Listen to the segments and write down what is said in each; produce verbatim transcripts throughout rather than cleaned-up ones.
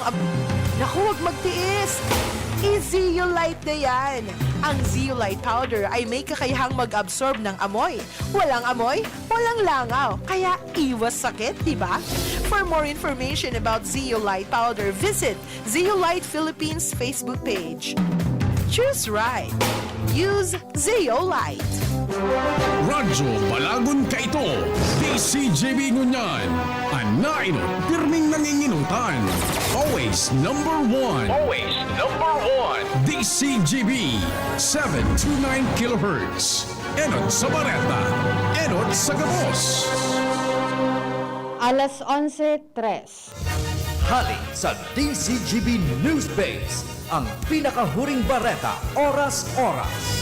Ab-, naku, wag magtiis! I-Zeolite na yan! Ang Zeolite powder ay may kakayahang mag-absorb ng amoy. Walang amoy, walang langaw. Kaya iwas sakit, di ba? For more information about Zeolite powder, visit Zeolite Philippines Facebook page. Choose right. Use Zeolite. Radyo Balagon kaito, D C G B ngunyan. An nainot, pirming nanginginutan. Always number one. Always number one. D C G B, seven two nine kilohertz. Enot sa bareta, enot sa gabos. Alas onse tres. Hali sa D C G B Newsbase, ang pinakahuring bareta, oras-oras.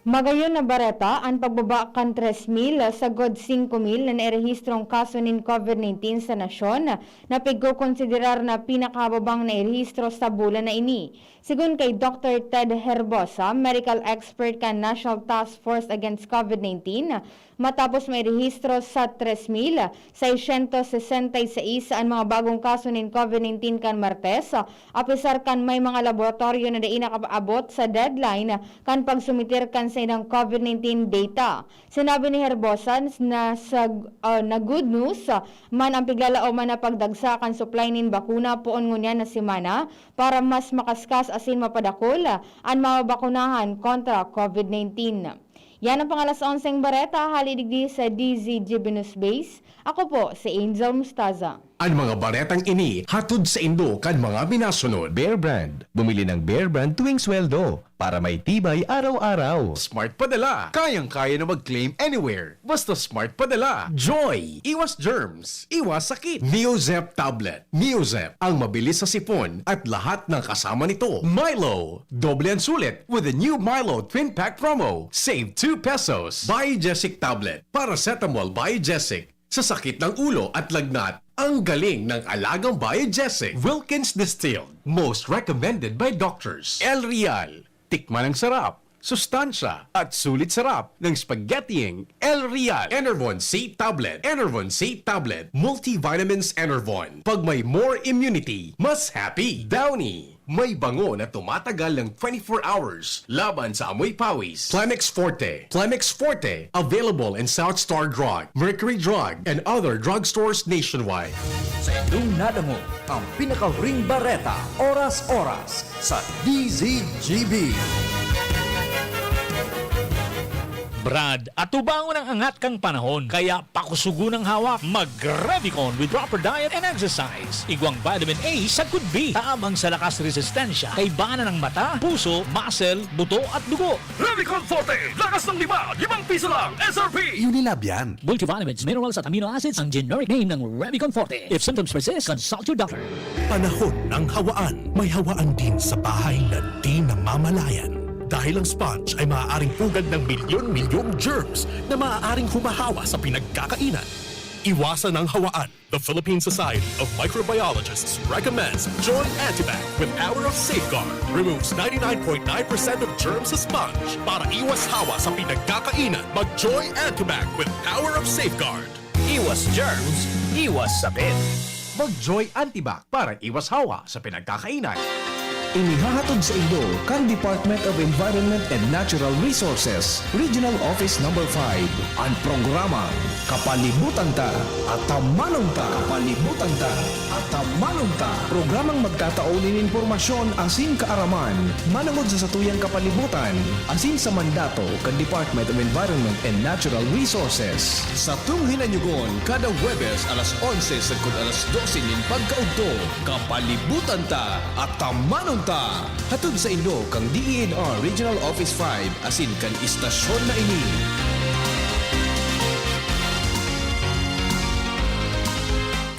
Magayon na bareta, an pagbaba kan tres mil sagod singko mil na nairehistrong kaso nin COVID nineteen sa nasyon, na pigkokonsiderar na pinakababang nairehistro sa bulan na ini. Segun kay Doktor Ted Herbosa, medical expert kan National Task Force Against COVID nineteen, matapos mairehistro sa tres mil seiscientos sesenta y seis an mga bagong kaso nin COVID nineteen kan Martes, apesar kan may mga laboratoryo na dai nakaabot sa deadline kan pagsumitir kan saindang COVID nineteen data. Sinabi ni Herbosa na sa, ah, na good news man ang piglalaoman na pagdagsa kan supply nin bakuna poon ngunyan na semana para mas makaskas asin mapadakul an mababakunahan kontra COVID nineteen. Yan ang pang-alas onseng bareta hali digdi sa D Z G B News Base. Ako po si Angel Mustaza. An mga baretang ini hatod saindo kan mga minasunod. Bear Brand. Bumili ng Bear Brand tuwing sweldo para may tibay araw-araw. Smart Padala. Kayang-kaya na mag-claim anywhere. Basta Smart Padala. Joy. Iwas germs. Iwas sakit. Neozep Tablet. Neozep, ang mabilis sa sipon at lahat ng kasama nito. Milo. Doble ang sulit with the new Milo Twin Pack Promo. Save two pesos. Biogesic Tablet. Paracetamol Biogesic. Sa sakit ng ulo at lagnat, ang galing ng alagang Biogesic. Wilkins Distilled, most recommended by doctors. El Real, tikman ang sarap, sustansya, at sulit sarap ng spaghettiing El Real. Enervon C Tablet. Enervon C Tablet. Multivitamins Enervon. Pag may more immunity, mas happy. Downy. May bango na tumatagal ng twenty-four hours laban sa amoy pawis. Plemex Forte. Plemex Forte. Available in South Star Drug, Mercury Drug, and other drugstores nationwide. Sa indong nadangog, ang pinakahuring bareta, oras-oras, sa D Z G B. Brad, atubangon ang angat kan panahon, kaya pakusugon ang hawak. Mag-Revicon with proper diet and exercise. Igwang vitamin A sagkod B, tabang sa lakas resistensya, kaibanan ng mata, puso, muscle, buto at dugo. Revicon Forte, lakas ng lima, limang piso lang, S R P! Unilab yan. Multivitamins, minerals at amino acids ang generic name ng Revicon Forte. If symptoms persist, consult your doctor. Panahon ng hawaan, may hawaan din sa bahay na di namamalayan. Dahil ang sponge ay maaaring pugad ng milyon-milyong germs na maaaring humahawa sa pinagkakainan. Iwasan ang hawaan. The Philippine Society of Microbiologists recommends Joy Antibac with Power of Safeguard. Removes ninety-nine point nine percent of germs sa sponge para iwas hawa sa pinagkakainan. Mag Joy Antibac with Power of Safeguard. Iwas germs, iwas sakit. Mag Joy Antibac para iwas hawa sa pinagkakainan. Inihahatod saindo kan Department of Environment and Natural Resources, Regional Office Number five, an programang Kapalibutan Ta, Atamanon Ta. Kapalibutan Ta, Atamanon Ta. Programang magtatao nin impormasyon asin kaaraman manongod sa satuyang kapalibutan asin sa mandato kan Department of Environment and Natural Resources. Satong hinanyugon kada Huwebes alas onse sagkod alas dose nin pagkaudto. Kapalibutan Ta, Atamanon Ta! Hatod saindo kan D E N R Regional Office five asin kan istasyon na ini.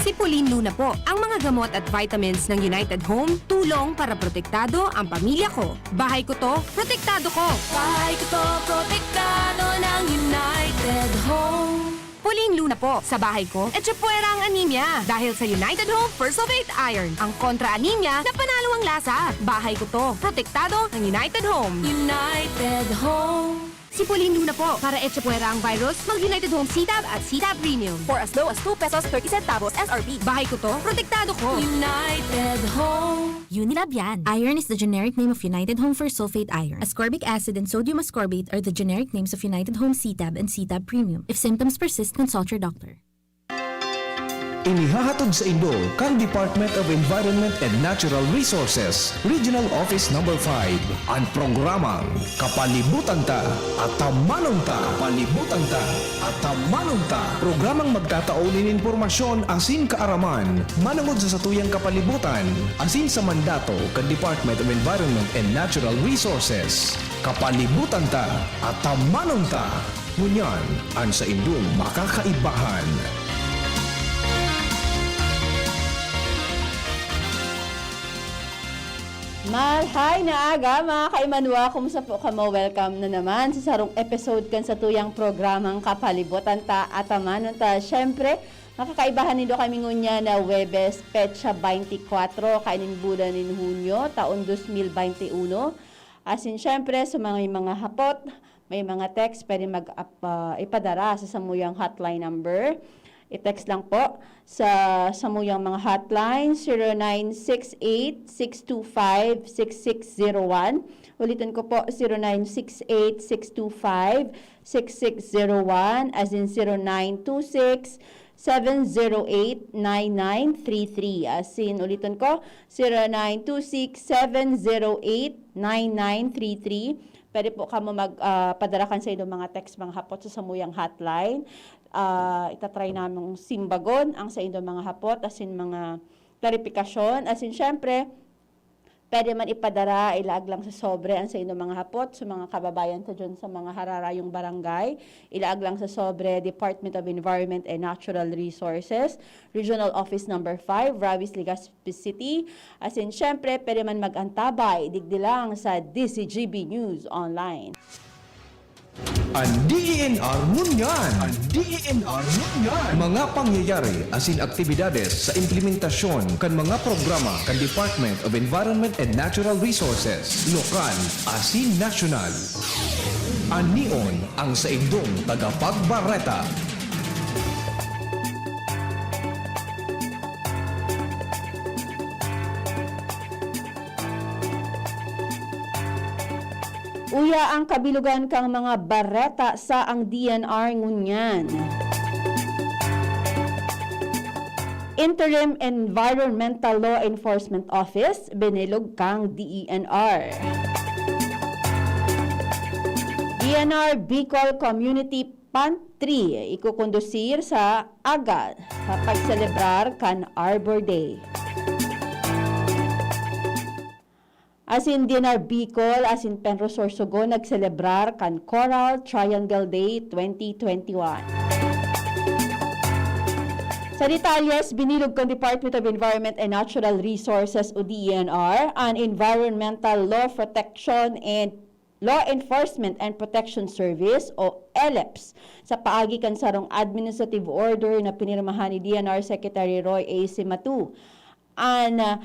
Si Pauline Luna po. Ang mga gamot at vitamins ng United Home, tulong para protektado ang pamilya ko. Bahay ko to, protektado ko. Bahay ko to, protektado ng United Home. Pauline Luna po. Sa bahay ko, etchepuera ang anemia. Dahil sa United Home First of Eight Iron, ang kontra-anemia na panalo ang lasa. Bahay ko to. Protektado ng United Home. United Home. Sipolin Luna po. Para eche puwera ang virus, mag United Home C-Tab at C-Tab Premium. For as low as two pesos thirty centavos S R P. Bahay ko to, protektado ko. United Home. Unilab yan. Iron is the generic name of United Home for sulfate iron. Ascorbic acid and sodium ascorbate are the generic names of United Home C-Tab and C-Tab Premium. If symptoms persist, consult your doctor. Inihahatod saindo kan Department of Environment and Natural Resources, Regional Office Number five, an programang Kapalibutan Ta, Atamanon Ta. Kapalibutan Ta, Atamanon Ta. Programang magtatao nin impormasyon asin kaaraman manongod sa satuyang kapalibutan asin sa mandato kan Department of Environment and Natural Resources. Kapalibutan Ta, Atamanon Ta. Ngunyan, an saindong makakaibahan. Maray na aga, mga kaimanwa. Kumusta po kamo? Welcome na naman sa sarong episode kan satuyang programang Kapalibutan Ta, Atamanon Ta. Siyempre, makakaibahan nindo kami ngunyan na Huwebes, petsa twenty-four, kaining bulan nin Hunyo, taon dos mil bente uno. Asin, siyempre, sa mga, mga hapot, may mga text, pwede mag-, ap-, ah, ipadara sa samuyang hotline number. I-text lang po sa samuyang mga hotline, zero nine six eight, six two five, six six zero one. Ulitin ko po, zero nine six eight, six two five, six six zero one, as in zero nine two six, seven zero eight, nine nine three three. As in, ulitin ko, zero nine two six, seven zero eight, nine nine three three. Pwede po kamo mag, ah, padara kan saindong mga text, mga hapot sa samuyang hotline. Ah, itatry naming simbagon ang saindong mga hapot, asin mga klarifikasyon. Asin, syempre, pwede man ipadara, ilaag lang sa sobre ang saindong mga hapot sa mga kababayan ta dyan sa mga hararayong barangay. Ilaag lang sa sobre, Department of Environment and Natural Resources, Regional Office Number five, Rawis, Legazpi City. Asin, syempre, pwede man mag-antabay, digdi lang sa D Z G B News Online. An D E N R ngunyan. An D E N R ngunyan. Mga pangyayari asin aktibidades sa implementasyon kan mga programa kan Department of Environment and Natural Resources, lokal asin nasyonal. An Neon, ang saindong tagapagbareta. Uya ang kabilugan kan mga bareta sa ang D N R ngunyan. Interim Environmental Law Enforcement Office, binilog kan D E N R. D N R Bicol Community Pantry, ikukondusir sa aga sa pagselebrar kan Arbor Day. Asin D N R Bicol, asin Penrosor Sogo nagselebrar kan Coral Triangle Day twenty twenty-one. Sa detalyes, binilog kan Department of Environment and Natural Resources o D E N R an Environmental Law Protection and Law Enforcement and Protection Service o ELEPS sa paagi kan sarong administrative order na pinirmahan ni D N R Secretary Roy A. Cimatu. An, ah,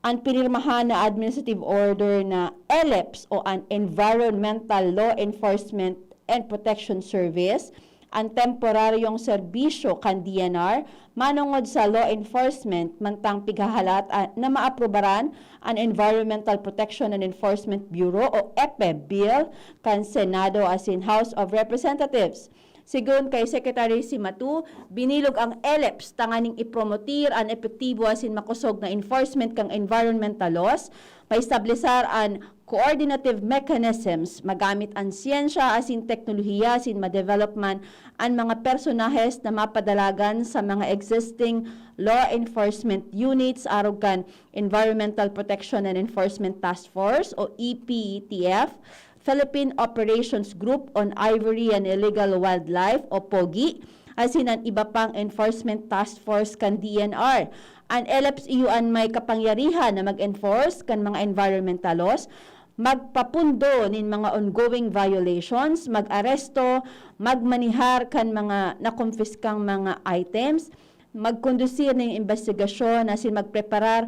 an pinirmahan na administrative order na ELEPS o an Environmental Law Enforcement and Protection Service, an temporaryong serbisyo kan D N R manongod sa law enforcement, mantang pighahalat, ah, na maaprubaran an Environmental Protection and Enforcement Bureau o EPEB Bill kan Senado asin House of Representatives. Segun kay Secretary Cimatu, binilog ang ELEPS tanganing ipromotir an epektibo asin makosog na enforcement kan environmental laws, maestablisar an coordinative mechanisms, magamit an siyensya asin teknolohiya asin ma-develop man an mga personahes na mapadalagan sa mga existing law enforcement units arog kan Environmental Protection and Enforcement Task Force o E P E T F, Philippine Operations Group on Ivory and Illegal Wildlife o POGI, asin an iba pang enforcement task force kan D N R. An ELEPS iyo an may kapangyarihan na mag-enforce kan mga environmental laws, magpapundo nin mga ongoing violations, mag-aresto, magmanihar kan mga nakumpiskang mga items, magkondusir nin imbestigasyon asin magpreparar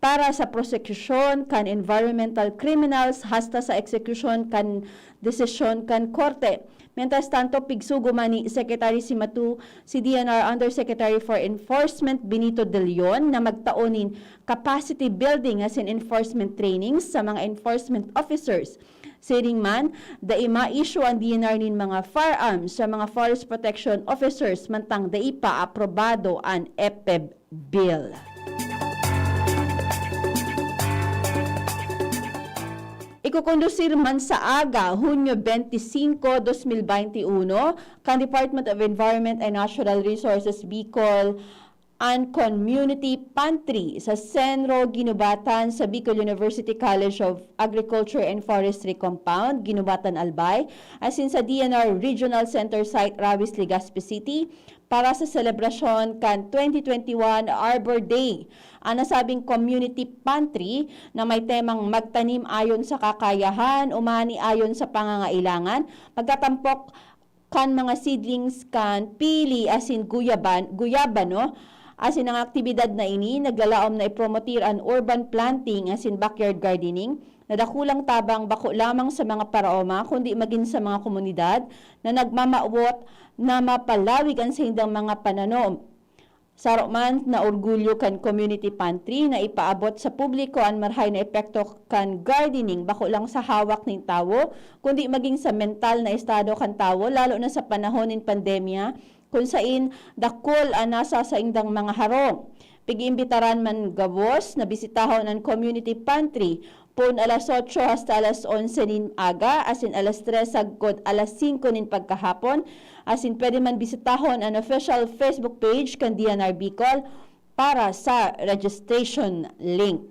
para sa prosekusyon kan environmental criminals hasta sa eksekusyon kan desisyon kan korte. Mientras tanto, pigsugo man ni Secretary Simatu si D N R Undersecretary for Enforcement Benito De Leon na magtao nin capacity building asin enforcement trainings sa mga enforcement officers. Siring man, dai ma-issue an D N R nin mga firearms sa mga forest protection officers mantang dai pa aprobado an EPEB Bill. Ikokondusir man sa aga, Hunyo twenty-five, twenty twenty-one, kan Department of Environment and Natural Resources Bicol an Community Pantry sa Senro Guinobatan sa Bicol University College of Agriculture and Forestry Compound, Guinobatan, Albay, asin sa D N R Regional Center Site, Rawis, Legazpi City, para sa selebrasyon kan twenty twenty-one Arbor Day. An nasabing community pantry na may temang "Magtanim ayon sa kakayahan, umani ayon sa pangangailangan," magtatampok kan mga seedlings kan pili asin guyaban, guyabano, asin ang aktibidad na ini naglalaom na ipromotir an urban planting asin backyard gardening, na dakulang tabang bako lamang sa mga paraoma, kundi magin sa mga komunidad na nagmamawot na mapalawig an saindang mga pananom. Saro man na orgulyo kan community pantry na ipaabot sa publiko an marahay na epekto kan gardening, bako lang sa hawak nin tawo, kundi magin sa mental na estado kan tawo, lalo na sa panahon nin pandemya, kun sain dakul an nasa saindang mga harong. Pig-iimbitaran man gabos na bisitahon an community pantry poon alas otso hasta alas onse nin aga, asin alas tres sagkod alas singko nin pagkahapon, asin pwede man bisitahon an official Facebook page kan D N R Bicol para sa registration link.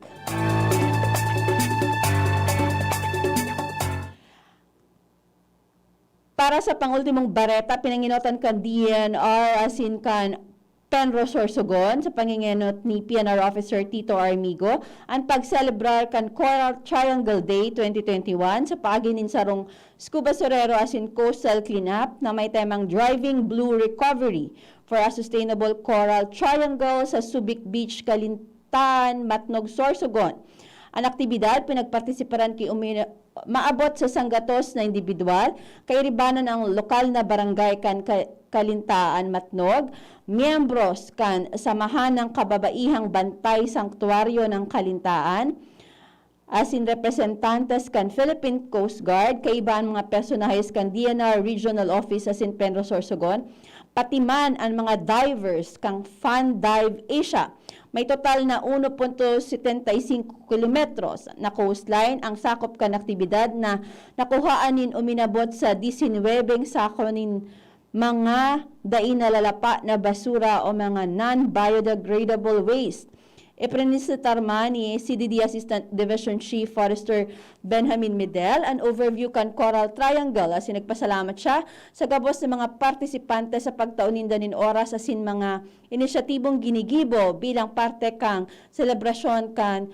Para sa pangultimong bareta, pinangenotan kan D N R asin kan Penro Sorsogon, sa pangengenot ni P N R Officer Tito Armigo, an pagselebrar kan Coral Triangle Day twenty twenty-one sa paagi nin sarong scuba surero asin coastal cleanup na may temang Driving Blue Recovery for a Sustainable Coral Triangle sa Subic Beach, Calintaan, Matnog, Sorsogon. An aktibidad pinagpartisiparan ki umi-, maabot sa sanggatos na indibidwal, kairibanon ang lokal na barangay kan Ka-, Calintaan, Matnog, miyembros kan Samahan ng Kababaihang Bantay Santuaryo ng Calintaan, asin representantes kan Philippine Coast Guard, kaiba an mga personahes kan D N R Regional Office asin Penro Sorsogon, pati man an mga divers kan Fun Dive Asia. May total na uno punto setenta y cinco kilometros na coastline ang sakop kan aktibidad na nakuhaan nin uminabot sa disinwebeng sako nin mga dai nalalapa na basura o mga non-biodegradable waste. Iprenisentar man ni C D D Assistant Division Chief Forester Benjamin Medel an overview kan Coral Triangle asin nagpasalamat siya sa gabos na mga partisipante sa pagtao ninda nin oras asin mga inisyatibong ginigibo bilang parte kan selebrasyon kan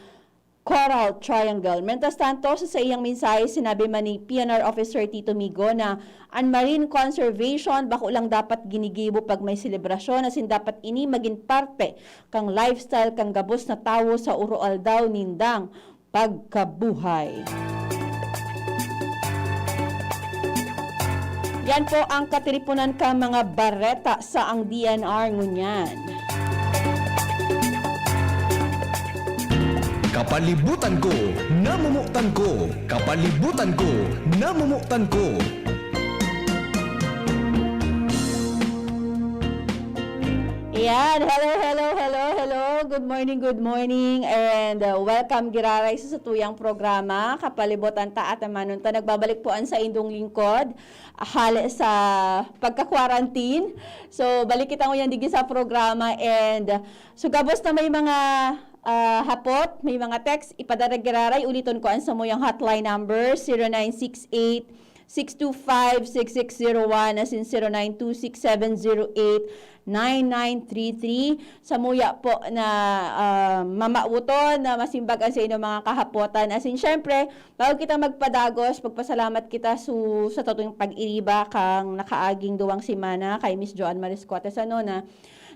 Coral Triangle. Mientras tanto, sa saiyang mensahe, sinabi man ni P N R Officer Tito Migo na an marine conservation bako lang dapat ginigibo pag may selebrasyon, asin dapat ini magin parte kan lifestyle kan gabos na tawo sa oroaldaw nindang pagkabuhay. Yan po ang katiriponan kan mga bareta sa ang D N R ngunyan. Kapalibutan ko, namumutan ko. Kapalibutan ko, namumutan ko. Ayan. Hello, hello, hello, hello. Good morning, good morning. And, uh, welcome, giraray, sa satuyang programa, Kapalibutan Ta At Amanon Ta. Nagbabalik po ang saindong lingkod, hale sa pagka-quarantine. So, balik kita ngunyan digdi sa programa. And, uh, so, gabos na may mga, uh, hapot, may mga text, ipadara, giraray. Uliton ko ang samuyang hotline number, zero nine six eight, six two five, six six zero one, as in zero nine two six seven zero eight nine nine three three. Samuya po na, ah, mamawoton na masimbag an sa inyong mga kahapotan. As in, syempre, bago kita magpadagos, pagpasalamat kita su-, sa satuyang pag-iriba kan nakaaging duwang semana kay Miss Joanne Mariscotes, ano, na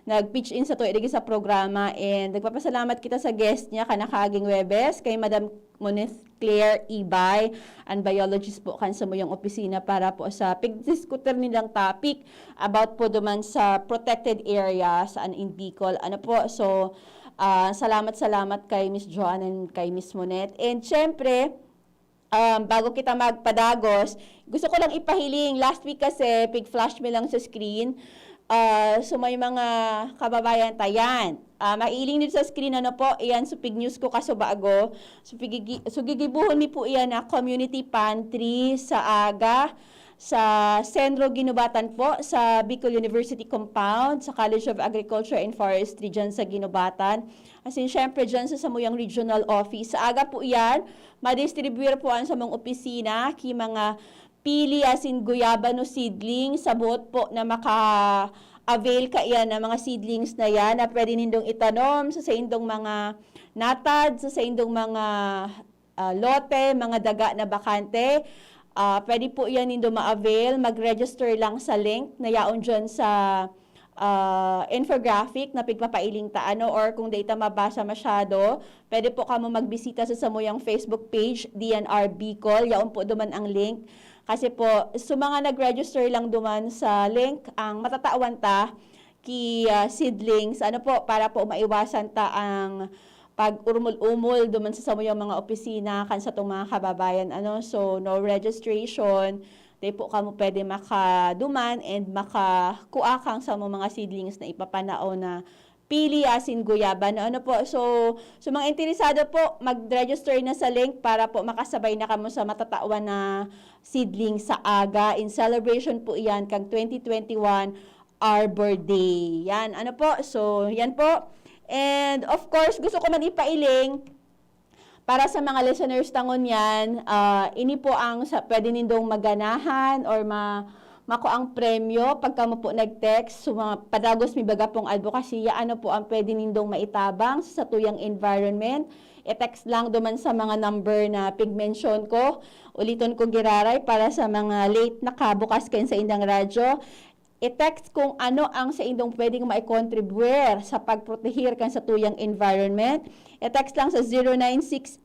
nag-pitch in satuya digdi sa programa, and nagpapasalamat kita sa guest niya kan nakaaging Huwebes, kay Madam Moneth Claire Ibay, an biologist po kan samuyang opisina para po sa pigdiskutir nilang topic about po duman sa protected areas an in Bicol. Ano po, so, ah, salamat, salamat kay Miss Joanne and kay Miss Moneth. And syempre, um, bago kita magpadagos, gusto ko lang ipahiling, last week kasi, pig-flash mi lang sa screen, ah, so may mga kababayan ta yan. Ah, maihiling dito sa screen, ano po, iyan, so pig-news ko kaso bago. So, pigigi-, so gigibuhon mi po iyan na community pantry sa aga, sa Sentro Guinobatan po, sa Bicol University Compound, sa College of Agriculture and Forestry, dyan sa Guinobatan. As in, syempre, dyan sa samuyang regional office. Sa aga po iyan, madistribuir po an samong opisina ki mga pili asin guyabano seedling sa boot po na maka-avail kaiyan na mga seedlings na yan na pwede nindong itanom sa saindong mga natad, sa saindong mga, ah, lote, mga daga na bakante. Ah, pwede po yan nindo ma-avail. Mag-register lang sa link na yaon dyan sa, ah, infographic na pigpapailing ta, ano, or kung dai ta mabasa masyado, pwede po kamo magbisita sa samuyang Facebook page, D N R Bicol. Yaon po duman ang link. Kasi po, sa mga nag-register lang duman sa link, ang matatawan ta, ki, ah, seedlings, ano po, para po maiwasan ta ang pag-urmol-umol duman sa samuyang mga opisina kan satong mga kababayan, ano. So, no registration, di po kamo pwede makaduman and makakua kan samong mga seedlings na ipapanao na pili asin guyaba, no? Ano po? So, sa mga interesado po, mag-register na sa link para po makasabay na kamo sa matatawan na seedling sa aga. In celebration po iyan kang twenty twenty-one Arbor Day. Yan. Ano po? So, yan po. And of course, gusto ko man ipailing, para sa mga listeners ta ngunyan, ah, ini po ang sa, pwede nindong maganahan or ma-, makuang premyo pag kamo po nag-text. So, mga padagos mi baga pong advokasya, ano po ang pwede nindong maitabang sa satuyang environment? I-text lang duman sa mga number na pig-mention ko. Uliton ko giraray para sa mga late nakabukas kayan sa indang radyo. I-text kung ano ang saindong pwedeng maikontribuir sa pagprotehir kan satuyang environment. I-text lang sa zero nine six,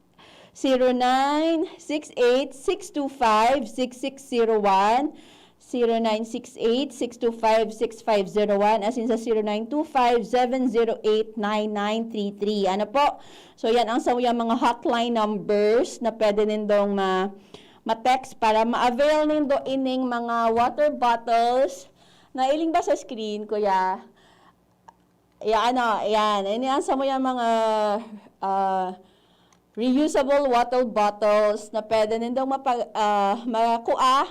zero nine six eight, six two five, six six zero one, zero nine six eight, six two five, six five zero one, as in sa zero nine two five, seven zero eight, nine nine three three. Ano po? So, yan ang samuyang mga hotline numbers na pwede nindong ma-, ma-text para ma-avail nindo ining mga water bottles. Nailing ba sa screen, kuya? Ya, ano, ayan. Ini ang samuyang mga, ah, reusable water bottles na pwede nindong mapag-, ah, makua.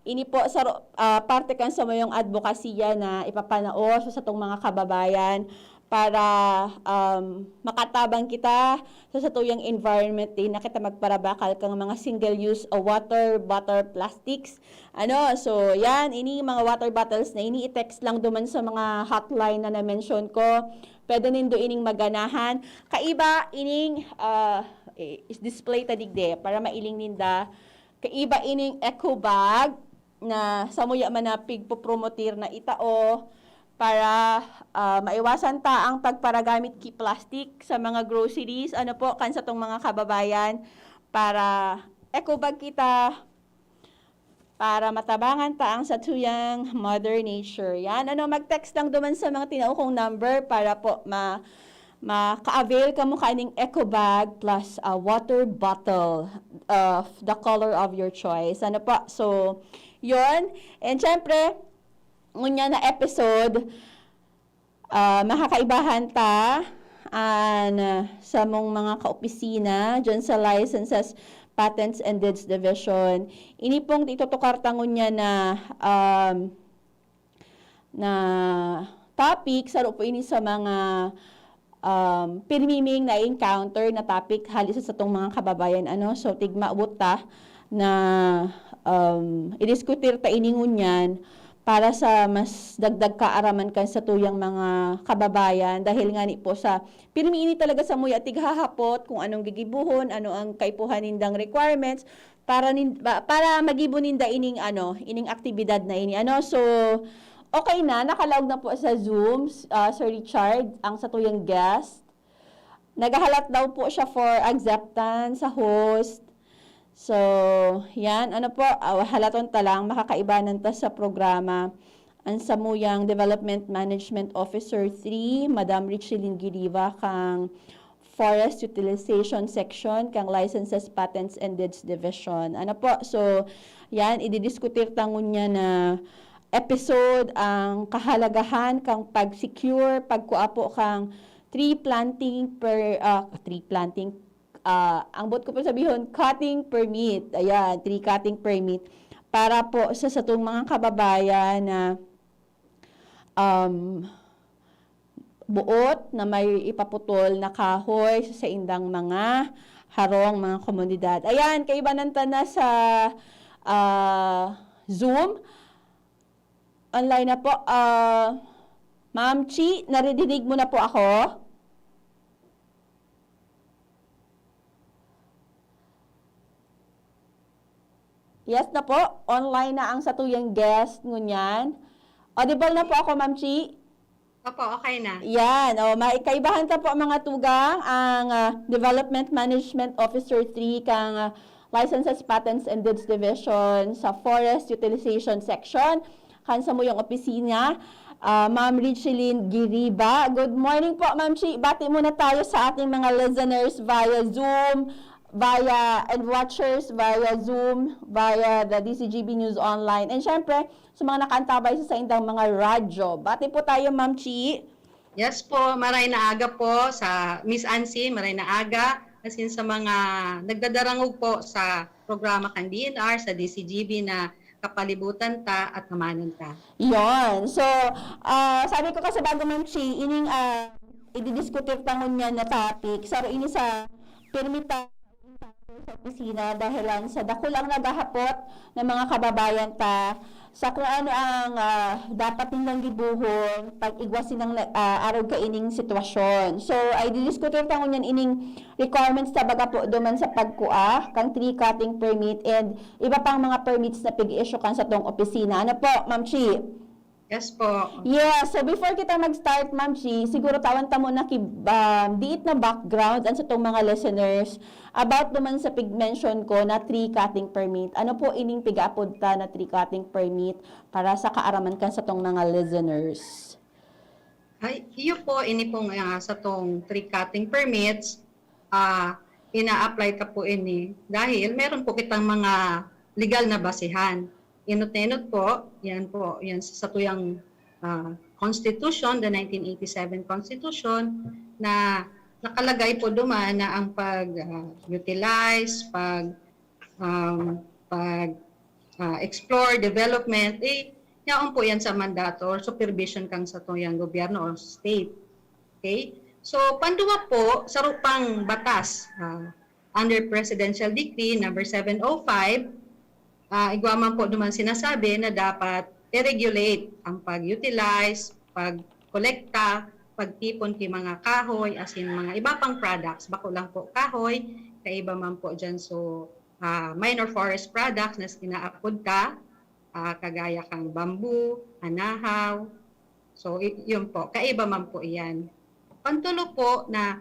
Ini po sa ro-, ah, parte kan samuyang adbokasiya na ipapanao sa satong mga kababayan para, um, makatabang kita sa satuyang environment, di na kita magparabakal kang mga single-use o water bottle plastics. Ano, so, yan, ini mga water bottles na ini, i-text lang duman sa mga hotline na na-mention ko. Pwede nindo ining maganahan. Kaiba ining, ah, i-display ta digdi para mailing ninda. Kaiba ining eco bag na samuya man na pigpopromotir na itao para, ah, maiwasan ta ang pagparagamit ki plastic sa mga groceries, ano po, kan satong mga kababayan, para eco bag kita, para matabangan ta ang satuyang Mother Nature. Yan, ano, mag-text lang duman sa mga tinao kong number para po ma-, maka-avail kamo kaning eco bag plus a water bottle of the color of your choice. Ano po? So, yun. And syempre, ngunya na episode, ah, makakaibahan ta an, ah, samong mga kaopisina dyan sa Licenses, Patents and Deeds Division. Ini pong itutukar ta ngunyan na, um, na topic, saro po ini sa mga, um, pirmi ming na-encounter na topic hali sa satong mga kababayan, ano. So, tigmaabot ta na, um, idiskutir ta ini ngunyan para sa mas dagdag kaaraman kan satuyang mga kababayan, dahil ngani po sa pirmi ini talaga samuya tighahapot kung anong gigibohon, ano ang kaipuhan nindang requirements para nin-, ba-, para magibo ninda ining, ano, ining aktibidad na ini, ano. So, okay na, nakalaog na po sa Zoom, ah, Sir Richard, ang satuyang guest. Naghahalat daw po siya for acceptance sa host. So, yan. Ano po, ah, halaton ta lang, makakaibanan ta sa programa. Ang samuyang Development Management Officer three, Madam Richelyn Giriva, kang Forest Utilization Section, kang Licenses, Patents, and Deeds Division. Ano po, so, yan, ididiskutir ta ngunyan na episode ang kahalagahan kang pag-secure, pagkua po kang tree planting per, ah, tree planting, ah, ang boot ko po sabihon, cutting permit. Ayan, tree cutting permit. Para po sa satong mga kababayan na, um, boot na may ipaputol na kahoy sa saindang mga harong, mga komunidad. Ayan, kaibanan ta na sa, ah, Zoom. Online na po. Ah, Ma'am Chi, naririnig mo na po ako? Yes na po, online na ang satuyang guest ngunyan. Audible na po ako, Ma'am Chi? Opo, okay na. Yan. O, ma-, kaibahan ta po, mga tugang, ang, ah, Development Management Officer three kang, ah, Licenses, Patents, and Deeds Division sa Forest Utilization Section. Kan samuyang opisina, ah, Ma'am Richelyn Giriba. Good morning po, Ma'am Chi. Bati muna tayo sa ating mga listeners via Zoom, via, and watchers via Zoom, via the D C G B News Online. And syempre, sa mga nakaantabay sa saindang mga radyo. Bati po tayo, Ma'am Chi. Yes po, maray na aga po sa Miss Ansi, maray na aga, as in sa mga nagdadarangog po sa programa kan D N R, sa D C G B na kapalibutan ta at amanan ta. Yon. So, ah, sabi ko kasi bago, Ma'am Chi, ining, ah, ididiskutir ta ngunyan na topic, saro ini sa pirmi ta sa opisina dahilan sa dakulang naghahapot na mga kababayan ta sa kung ano ang, ah, dapat nilang gibohon pag igwa sinang na-, ah, arog kaining sitwasyon. So, ay didiskutir ta ngunyan ining requirements ta baga po duman sa pagkua kang tree cutting permit and iba pang mga permits na pig-issue kan satong opisina. Ano po, Ma'am Chi? Yes po. Yes. So, before kita mag-start, Ma'am Chi, siguro tawan ta muna ki-, um, diit na background ang satong mga listeners about duman sa pig-mention ko na tree cutting permit. Ano po ining pigaapod ta na tree cutting permit para sa kaaraman kan satong mga listeners? Ay, iyo po, ini pong, ah, satong tree cutting permits, ah, ina-apply ta po ini dahil meron po kitang mga legal na basehan. Enot-enot po, yan po, yan sa satuyang, ah, Constitution, the nineteen eighty-seven Constitution, na nakalagay po duman na ang pag, ah, utilize, pag, um, pag, ah, explore, development, eh, yaon po yan sa mandato or supervision kang satuyang gobyerno or state. Okay? So, panduwa po, saro pang batas, ah, under Presidential Decree number seven oh five, ah, igwa man po duman sinasabi na dapat i-regulate ang pag-utilize, pagkolekta, pagtipon ki mga kahoy, as in mga iba pang products, bako lang po kahoy, kaiba man po dyan. So, ah, minor forest products na inaapod ta, ah, kagaya kang bamboo, anahaw. So, i-, yun po, kaiba man po iyan. Pantulo po na,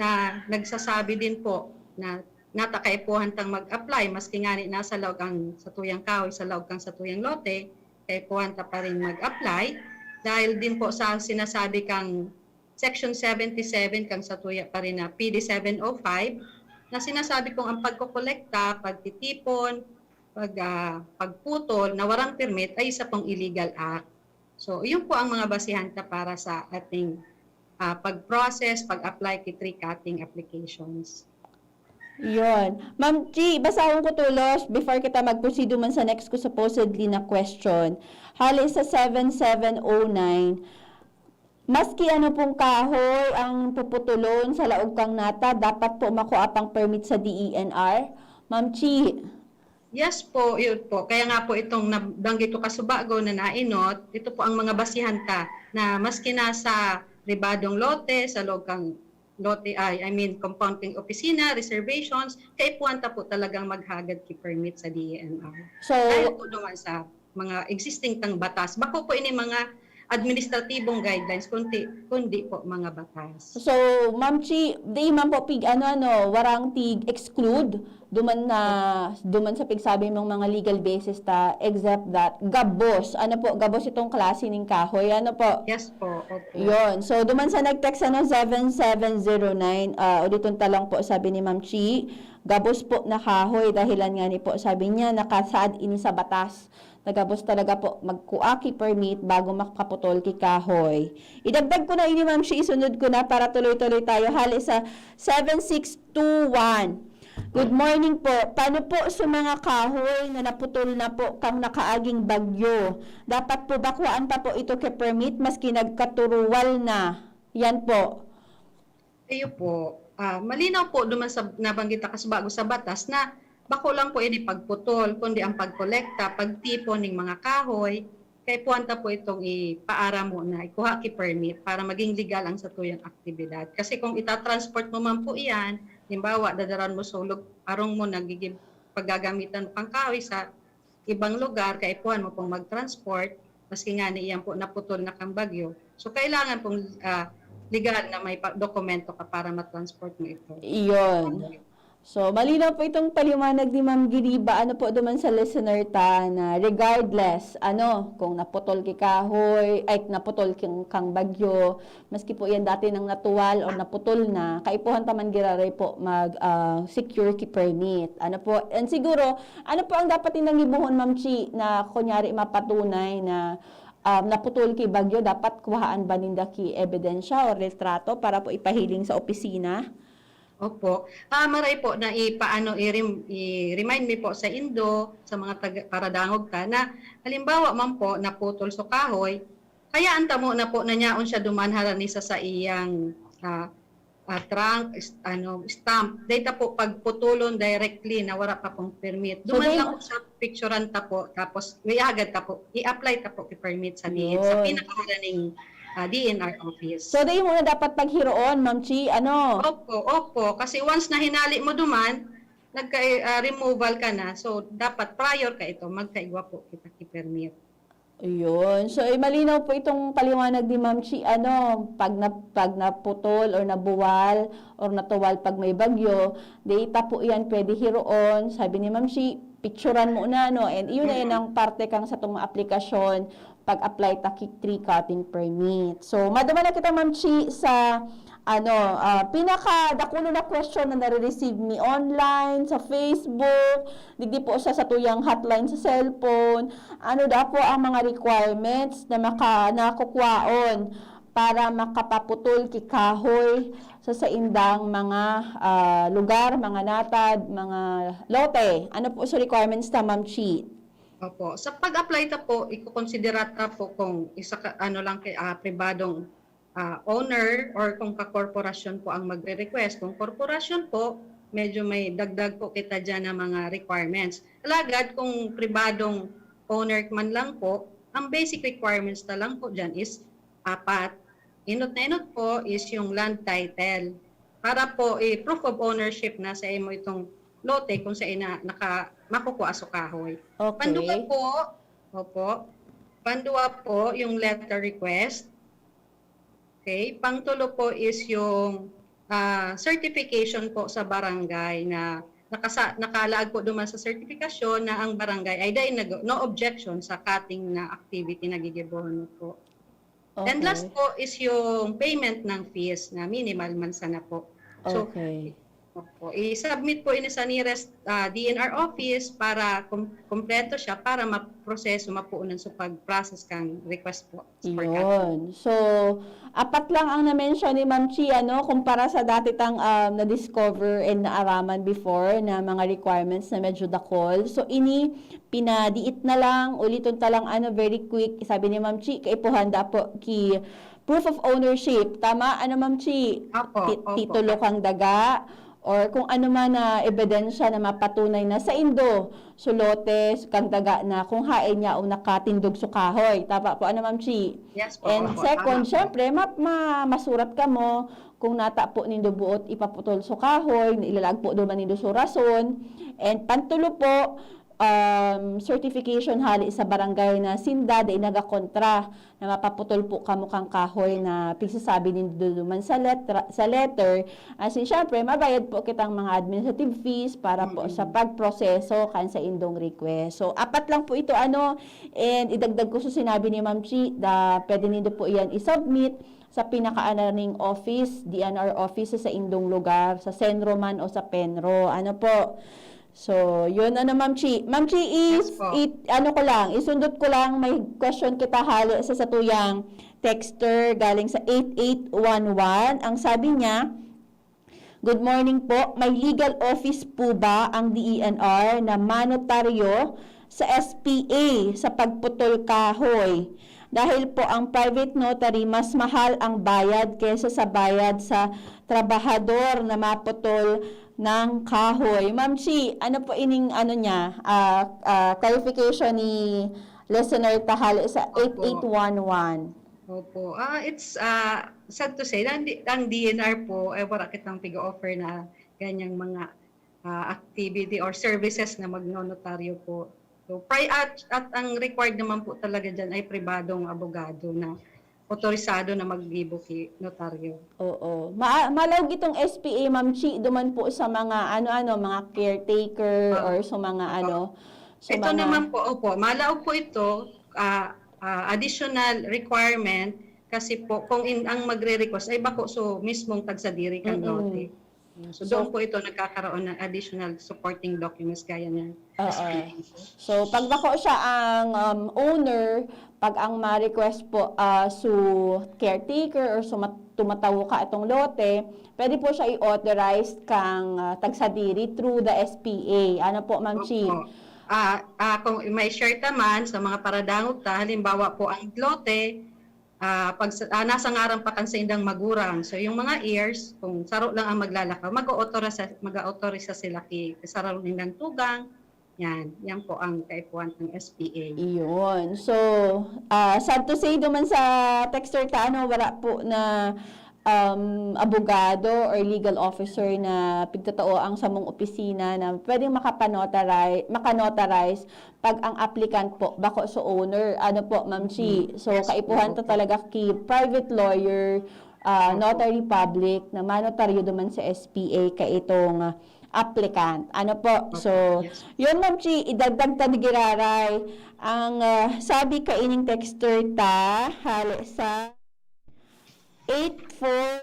na nagsasabi din po na nata kaipuhan tang mag-apply, maski ngani nasa laog ang satuyang kahoy, sa laog kang satuyang lote, kaipuhan ta pa rin mag-apply. Dahil din po sa sinasabi kang Section seventy-seven kang satuya pa rin na P D seven oh five, na sinasabi kong ang pagkokolekta, pagtitipon, pag, ah, pagputol na walang permit ay isa pong illegal act. So, yun po ang mga basehan ta para sa ating, ah, pag-process, pag-apply ki tree cutting applications. Yun. Ma'am Chi, basahon ko tulos before kita mag-proceed man sa next ko supposedly na question. Hali sa seven seven oh nine, maski ano pong kahoy ang puputulon sa laog kang nata, dapat po makua pang permit sa D E N R? Ma'am Chi. Yes po, yun po. Kaya nga po itong nabanggit ko kasubago na nainot, ito po ang mga basihan ta na maski nasa pribadong lote, sa loob kang lote, ay, I mean, compound kang opisina, reservations, kaipuhan ta po talagang maghagad ki permit sa D E N R. So, dahil po naman sa mga existing tang batas, bako po ini mga administratibong guidelines, kundi, kundi po mga batas. So, Ma'am Chi, di man po pig, ano, ano, warang tig-exclude duman na, duman sa pigsabi mong mga legal basis ta, except that, gabos. Ano po, gabos itong klase ning kahoy. Ano po? Yes po, opo. Yun. So, duman sa nag-text, ano, seven seven zero nine, ah, uliton ta lang po, sabi ni Ma'am Chi, gabos po na kahoy. Dahilan nga ni po, sabi niya, nakasaad ini sa batas. Nagabos talaga po magkua ki permit bago makaputol ki kahoy. Idagdag ko na ini, Ma'am Shi, isunod ko na para tuloy-tuloy tayo. Hali sa seven six two one. Good morning po. Paano po sa mga kahoy na naputol na po kang nakaaging bagyo? Dapat po ba kuhaan pa po ito ki permit maski nagkaturuwal na? Yan po. Iyo po. Ah, malinaw po duman sa nabanggit na kasubago sa batas na bako lang po ini pagputol, kundi ang pagkolekta, pagtipon ning mga kahoy, kaipuhan ta po itong ipaaram mo na ikuha ki permit para maging legal ang satuyang aktibidad. Kasi kung itatransport mo man po iyan, halimbawa, dadaran mo sulog, arong mo nagigib-, paggagamitan mo pang kahoy sa ibang lugar, kaipuhan mo pong mag-transport, maski nga ni iyan po naputol na kang bagyo. So, kailangan pong, ah, legal na may pa-, dokumento ka para ma-transport mo ito. Iyon. So, malinaw po itong paliwanag ni Ma'am Giriba. Ano po duman sa listener ta na regardless, ano, kung naputol ki kahoy, ay, naputol king, kang bagyo, maski po yan dati nang natuwal or naputol na, kaipuhan ta man giraray po mag, ah, secure ki permit. Ano po? And siguro, ano po ang dapat nindang gibohon, Ma'am Chi, na kunyari mapatunay na, um, naputol ki bagyo, dapat kuhaan ba ninda ki ebidensya or litrato para po ipahiling sa opisina? Opo. Ah, maray po na ipaano, i-rem-, i-remind mi po sa indo, sa mga taga, paradangog ta, na halimbawa man po, naputol so kahoy, kaya ang tamo na po na nyaon siya duman harani sa saiyang, ah, ah, trunk, is-, ano, stamp. Dahil ta po pagputulon directly na wala pa pong permit. So, Duman dai lang mo po sa picturean ta po, tapos iagad ta po, i-apply ta po ki permit sa D N R, sa Yun. pinakaharaning, ah, D N R office. So, dai mo na dapat paghiroon, Ma'am Chi, ano? Opo, opo. Kasi once na hinali mo duman, nagka-, ah, removal ka na. So, dapat prior ka ito, magkaigwa po kita ki permit. Ayun. So, eh, malinaw po itong paliwanag ni Ma'am Chi, ano, pag na-, pag naputol or nabuwal or natuwal pag may bagyo, dai ta po iyan pwede hiroon. Sabi ni Ma'am Chi, picturean mo na, no? And iyon na yan Mm. ang parte kang satong mga aplikasyon pag-apply ta ki tree cutting permit. So, maduman na kita, Ma'am Chi, sa, ano, ah, pinakadakulo na question na nare-receive mi online, sa Facebook, digdi po sa satuyang hotline sa cellphone. Ano daw po ang mga requirements na maka-, nakukwaon para makapaputol ki kahoy sa saindang mga, ah, lugar, mga natad, mga lote? Ano po sa requirements ta, Ma'am Chi? Opo. Sa pag-apply ta po, ikokonsidera ta po kung isa ka, ano lang kay, ah, pribadong, ah, owner or kung kakorporasyon po ang magre-request. Kung korporasyon po, medyo may dagdag po kita diyan na mga requirements. Alagad kung pribadong owner man lang po, ang basic requirements na lang po diyan is apat. Inot na inot po is yung land title. Para po, eh, proof of ownership na sa imo itong lote kung sa ina naka-, makukua sa kahoy. Okay. Pandua po, opo. Pandua po, yung letter request. Okay. Pangtulo po is yung, ah, certification po sa barangay na nakasa-, nakalaag po duman sa sertifikasyon na ang barangay ay dai nag-, no objection sa cutting na activity na gigibohon po. And Okay. last po is yung payment ng fees na minimal man sana po. So, Okay. opo, i-submit po ini sa nearest, ah, D N R office para kum-, kumpleto siya para maproseso, mapuunan sa pag-process kang request po. Iyon. So, apat lang ang na-mention ni Ma'am Chi, ano, kumpara sa dati tang, um, na-discover and naaraman before na mga requirements na medyo dakul. So, ini pinadiit na lang, uliton ta lang, ano, very quick. Sabi ni Ma'am Chi, kaipuhan daw po ki proof of ownership. Tama? Ano, Ma'am Chi? Opo, Ti-, opo. Titulo kang daga, or kung ano man na ebidensya na mapatunay na saindo su lote, kang daga na kung haen niya o nakatindog su kahoy. Tama po, ano, Ma'am Chi? Yes po, And opo, second, tama po. syempre, ma- ma- masurat kamo kung nata po nindo buot ipaputol su kahoy, ilalag po duman nindo su rason. And pantulo po, um, certification hali sa barangay na sinda dai nagakontra na mapaputol po kamo kang kahoy na pigsasabi nindo duman sa letra, sa letter. As in, syempre, mabayad po kitang mga administrative fees para po sa Mm. pagproseso kan saindong request. So, apat lang po ito, ano, and idagdag ko sa sinabi ni Ma'am Chi, da, pwede nindo po iyan i-submit sa pinakaananing office, D N R office sa saindong lugar, sa Senro man o sa Penro. Ano po? So, yun, ano, Ma'am Chi? Ma'am Chi, is, Yes po. it, ano ko lang, isundot ko lang, may question kita hali sa satuyang texter galing sa eight eight one one. Ang sabi niya, "Good morning po, may legal office po ba ang D E N R na manotaryo sa S P A sa pagputol kahoy? Dahil po ang private notary, mas mahal ang bayad kaysa sa bayad sa trabahador na maputol ng kahoy." Ma'am Chi, ano po ining ano niya, ah, ah, clarification ni listener ta hali sa Opo. eight eight one one? Opo. Ah, it's, ah, sad to say, ang, D- ang D N R po, ay wala kitang pig-offer na ganyang mga ah, activity or services na magnonotaryo po. So, pri- at, at ang required naman po talaga dyan ay pribadong abogado na otorisado na maggibo ki notaryo. Oo. Ma malaog itong S P A, Ma'am Chi, duman po sa mga ano-ano, mga caretaker Ah, or sa mga opo. ano, sa Ito mga naman po, opo, malaog po ito, ah, ah, additional requirement kasi po kung in, ang magre-request ay bako so mismong tagsadiri kan Mm-mm. lote. So, So, doon po ito nagkakaroon ng additional supporting documents gaya ng Oo. S P A. So, pag bako siya ang, um, owner, pag ang ma-request po, ah, su caretaker or suma tumatawo ka itong lote, pwede po siya i-authorize kang, ah, tagsadiri through the S P A. Ano po, Ma'am Chi? Opo. Ah, ah, kung may share ta man sa mga paradangot ta, halimbawa po ang lote, ah, pag sa ah, nasa ngaran pa kan saindang magurang. So, yung mga heirs, kung saro lang ang maglalakaw, mag-o-authorize mag-authorize sila ki sa saro nindang tugang. Yan, yan po ang kaipuhan ng S P A. Iyon. So, ah, sad to say duman sa texter ta, ano, wala po na, um, abogado or legal officer na pigtatao ang samong opisina na pwedeng makapanotarai maka-notarize pag ang applicant po bako sa owner. Ano po, Ma'am Chi? Mm. So, Yes po, kaipuhan ta opo. talaga ki private lawyer, ah, Opo. notary public na manotaryo duman sa S P A kaitong, ah, applicant. Ano po? Opo, So, yes. Yun, Ma'am Chi, idagdag ta ni giraray. Ang, ah, sabi kaining texter ta, hale sa eight four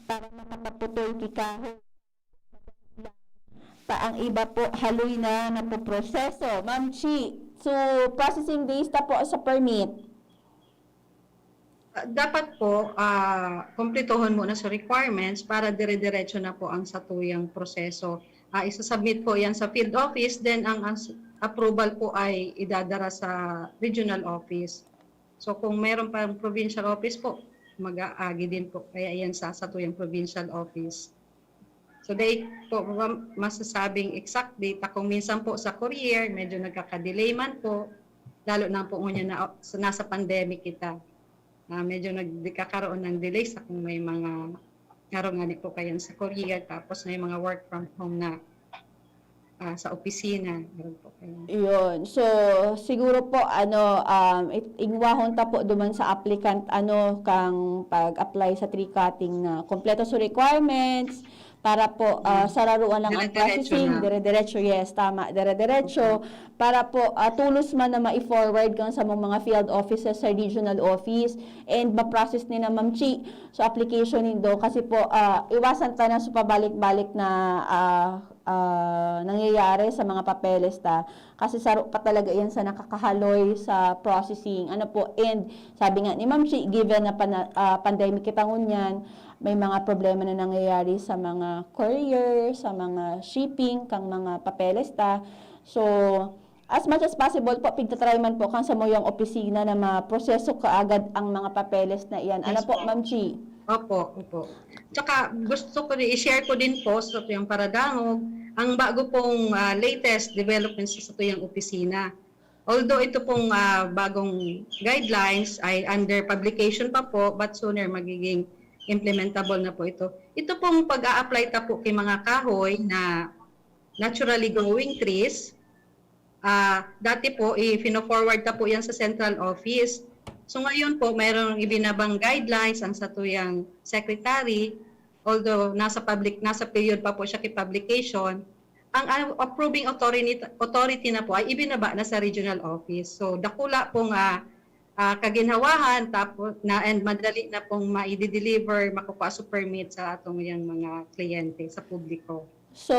para makapaputol ki kahoy. Ta ang iba po, haloy na napoproseso. Ma'am Chi, so processing days ta po sa permit? Ah, dapat po, ah, kumplituhon muna sa requirements para dire-diretso na po ang satuyang proseso. Ah, isa-submit po yan sa field office, then ang, ang s- approval po ay idadara sa regional office. So kung meron pang provincial office po, mag-aagi din po kaya yan sa satuyang provincial office. So, dai po ma masasabing exact date. Kung minsan po sa courier, medyo nagkaka-delay man po, lalo na po ngunyan na sa nasa pandemic kita. Ah, medyo nagkakaroon ng delay sa kung may mga ngarong-ngani po kayan sa courier, tapos may mga work from home na, ah, sa opisina, meron po kayan. Iyon. So, siguro po, ano, um, it ingwahon ta po duman sa applicant, ano, kang pag-apply sa tree cutting na kompleto su requirements, para po, ah, Mm. sararuan lang ang Dire-diretso processing, na. dire-diretso, yes, tama, dire-diretso. Opo. Para po, ah, tolos man na mai-forward kan samong mga field offices sa regional office and ma-process ni na Ma'am Chi. So, application nindo kasi po, ah, iwasan ta na su pabalik-balik na, ah, ah, nangyayari sa mga papeles ta. Kasi saro pa talaga iyan sa nakakahaloy sa processing. Ano po, and sabi nga ni Ma'am Chi, given na pana ah, pandemic kita ngunyan, may mga problema na nangyayari sa mga courier, sa mga shipping, kang mga papeles ta. So, As much as possible po, pigtatry man po kan samuyang opisina na maproseso kaagad ang mga papeles na iyan. Ano Yes po, po. Ma'am Chi? Opo, opo. Tsaka gusto ko rin, i-share ko din po sa tuyang paradangog ang bago pong ah, latest developments sa tuyang opisina. Although ito pong ah, bagong guidelines ay under publication pa po, but sooner magiging implementable na po ito. Ito pong pag-a-apply ta po kay mga kahoy na naturally growing trees, ah, dati po, i-forward ta po yan sa central office. So ngayon po, mayroong ibinabang guidelines ang satuyang secretary, although nasa public, nasa period pa po siya kay publication, ang ah, approving authority, authority na po ay ibinaba na sa regional office. So dakula pong ah, ah, kaginhawahan tapos na and madali na pong maidi-deliver, makukuha sa permit sa atong yang mga kliyente, sa publiko. So,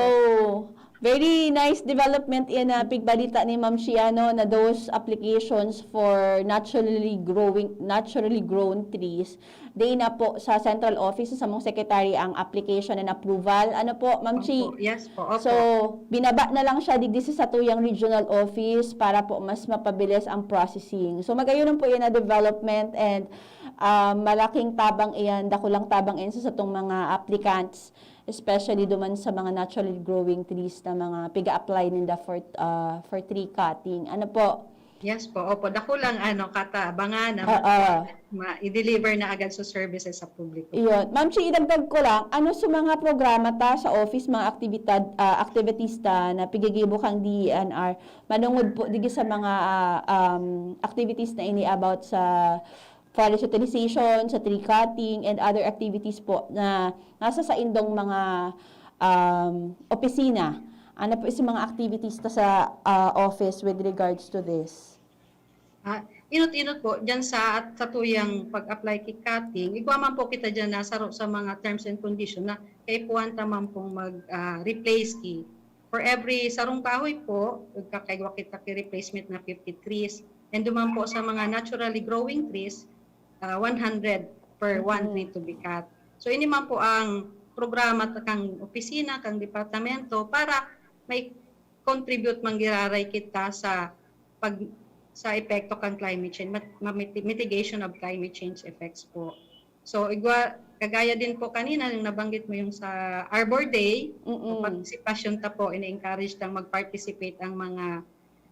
very nice development yan na pigbalita ni Ma'am Chi, ano, na those applications for naturally growing naturally grown trees, di na po sa central office sa mong secretary ang application and approval. Ano po, Ma'am Chi? Opo, yes po, opo. So, binaba na lang siya digdi sa satuyang regional office para po mas mapabilis ang processing. So, magayon po yan na development and ah, malaking tabang iyan, dakulang tabang iyan sa satong mga applicants, especially duman sa mga naturally growing trees na mga piga-apply ninda for ah, for tree cutting. Ano po? Yes po, opo. Dakulang ano, katabangan na Oo. ma-deliver na agad sa services sa publiko. Iyon. Ma'am Chi, idagdag ko lang, ano sa mga programa ta sa office, mga aktibidad, ah, activities ta na pigigibo kang D E N R, manungod po digi sa mga ah, um, activities na ini about sa forest utilization, sa tree cutting, and other activities po na nasa saindong mga um, opisina? Ano po yung mga activities ta sa ah, office with regards to this? Ah, inot-inot po, dyan sa, at sa tuyang pag-apply kay cutting, igwa man po kita dyan na saro sa mga terms and condition na kaipuhan ta man pong mag-replace ki. For every sarong kahoy po, nagkakaigwa kita ki replacement na fifty trees. And duman po sa mga naturally growing trees, ah, one hundred per one Mhm. tree to be cut. So, ini man po ang programa ta kang opisina, kang departamento para may contribute man giraray kita sa pag sa epekto kan climate change, mat- mamiti- mitigation of climate change effects po. So, igwa, kagaya din po kanina, yung nabanggit mo yung sa Arbor Day, Mm-mm. participation ta po, ini-encourage tang mag-participate ang mga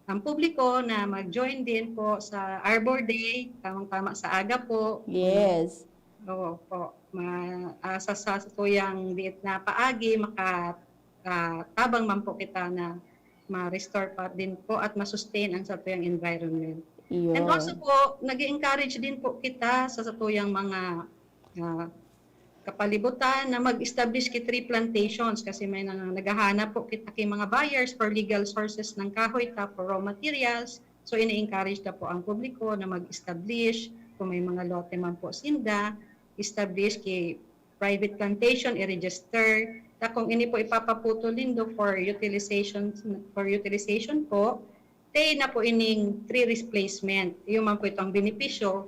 ang publiko na mag-join din po sa Arbor Day, tamang-tama sa aga po. Yes. Oo po. Ma, ah, sa, sa tuyang diit na paagi, maka, ah, tabang man po kita na ma-restore pa din po at ma-sustain ang satuyang environment. Iyon. And also po, nag-encourage din po kita sa satuyang mga ah, kapalibutan na mag-establish ki tree plantations kasi may nang, naghahanap po kita ki mga buyers for legal sources ng kahoy ta for raw materials. So, ini-encourage ta po ang publiko na mag-establish. Kung may mga lote man po sinda, establish ki private plantation, i-register. Ta kung ini po ipapaputol nindo for utilization, for utilization po, pay na po ining tree replacement. Iyo man po itong benepisyo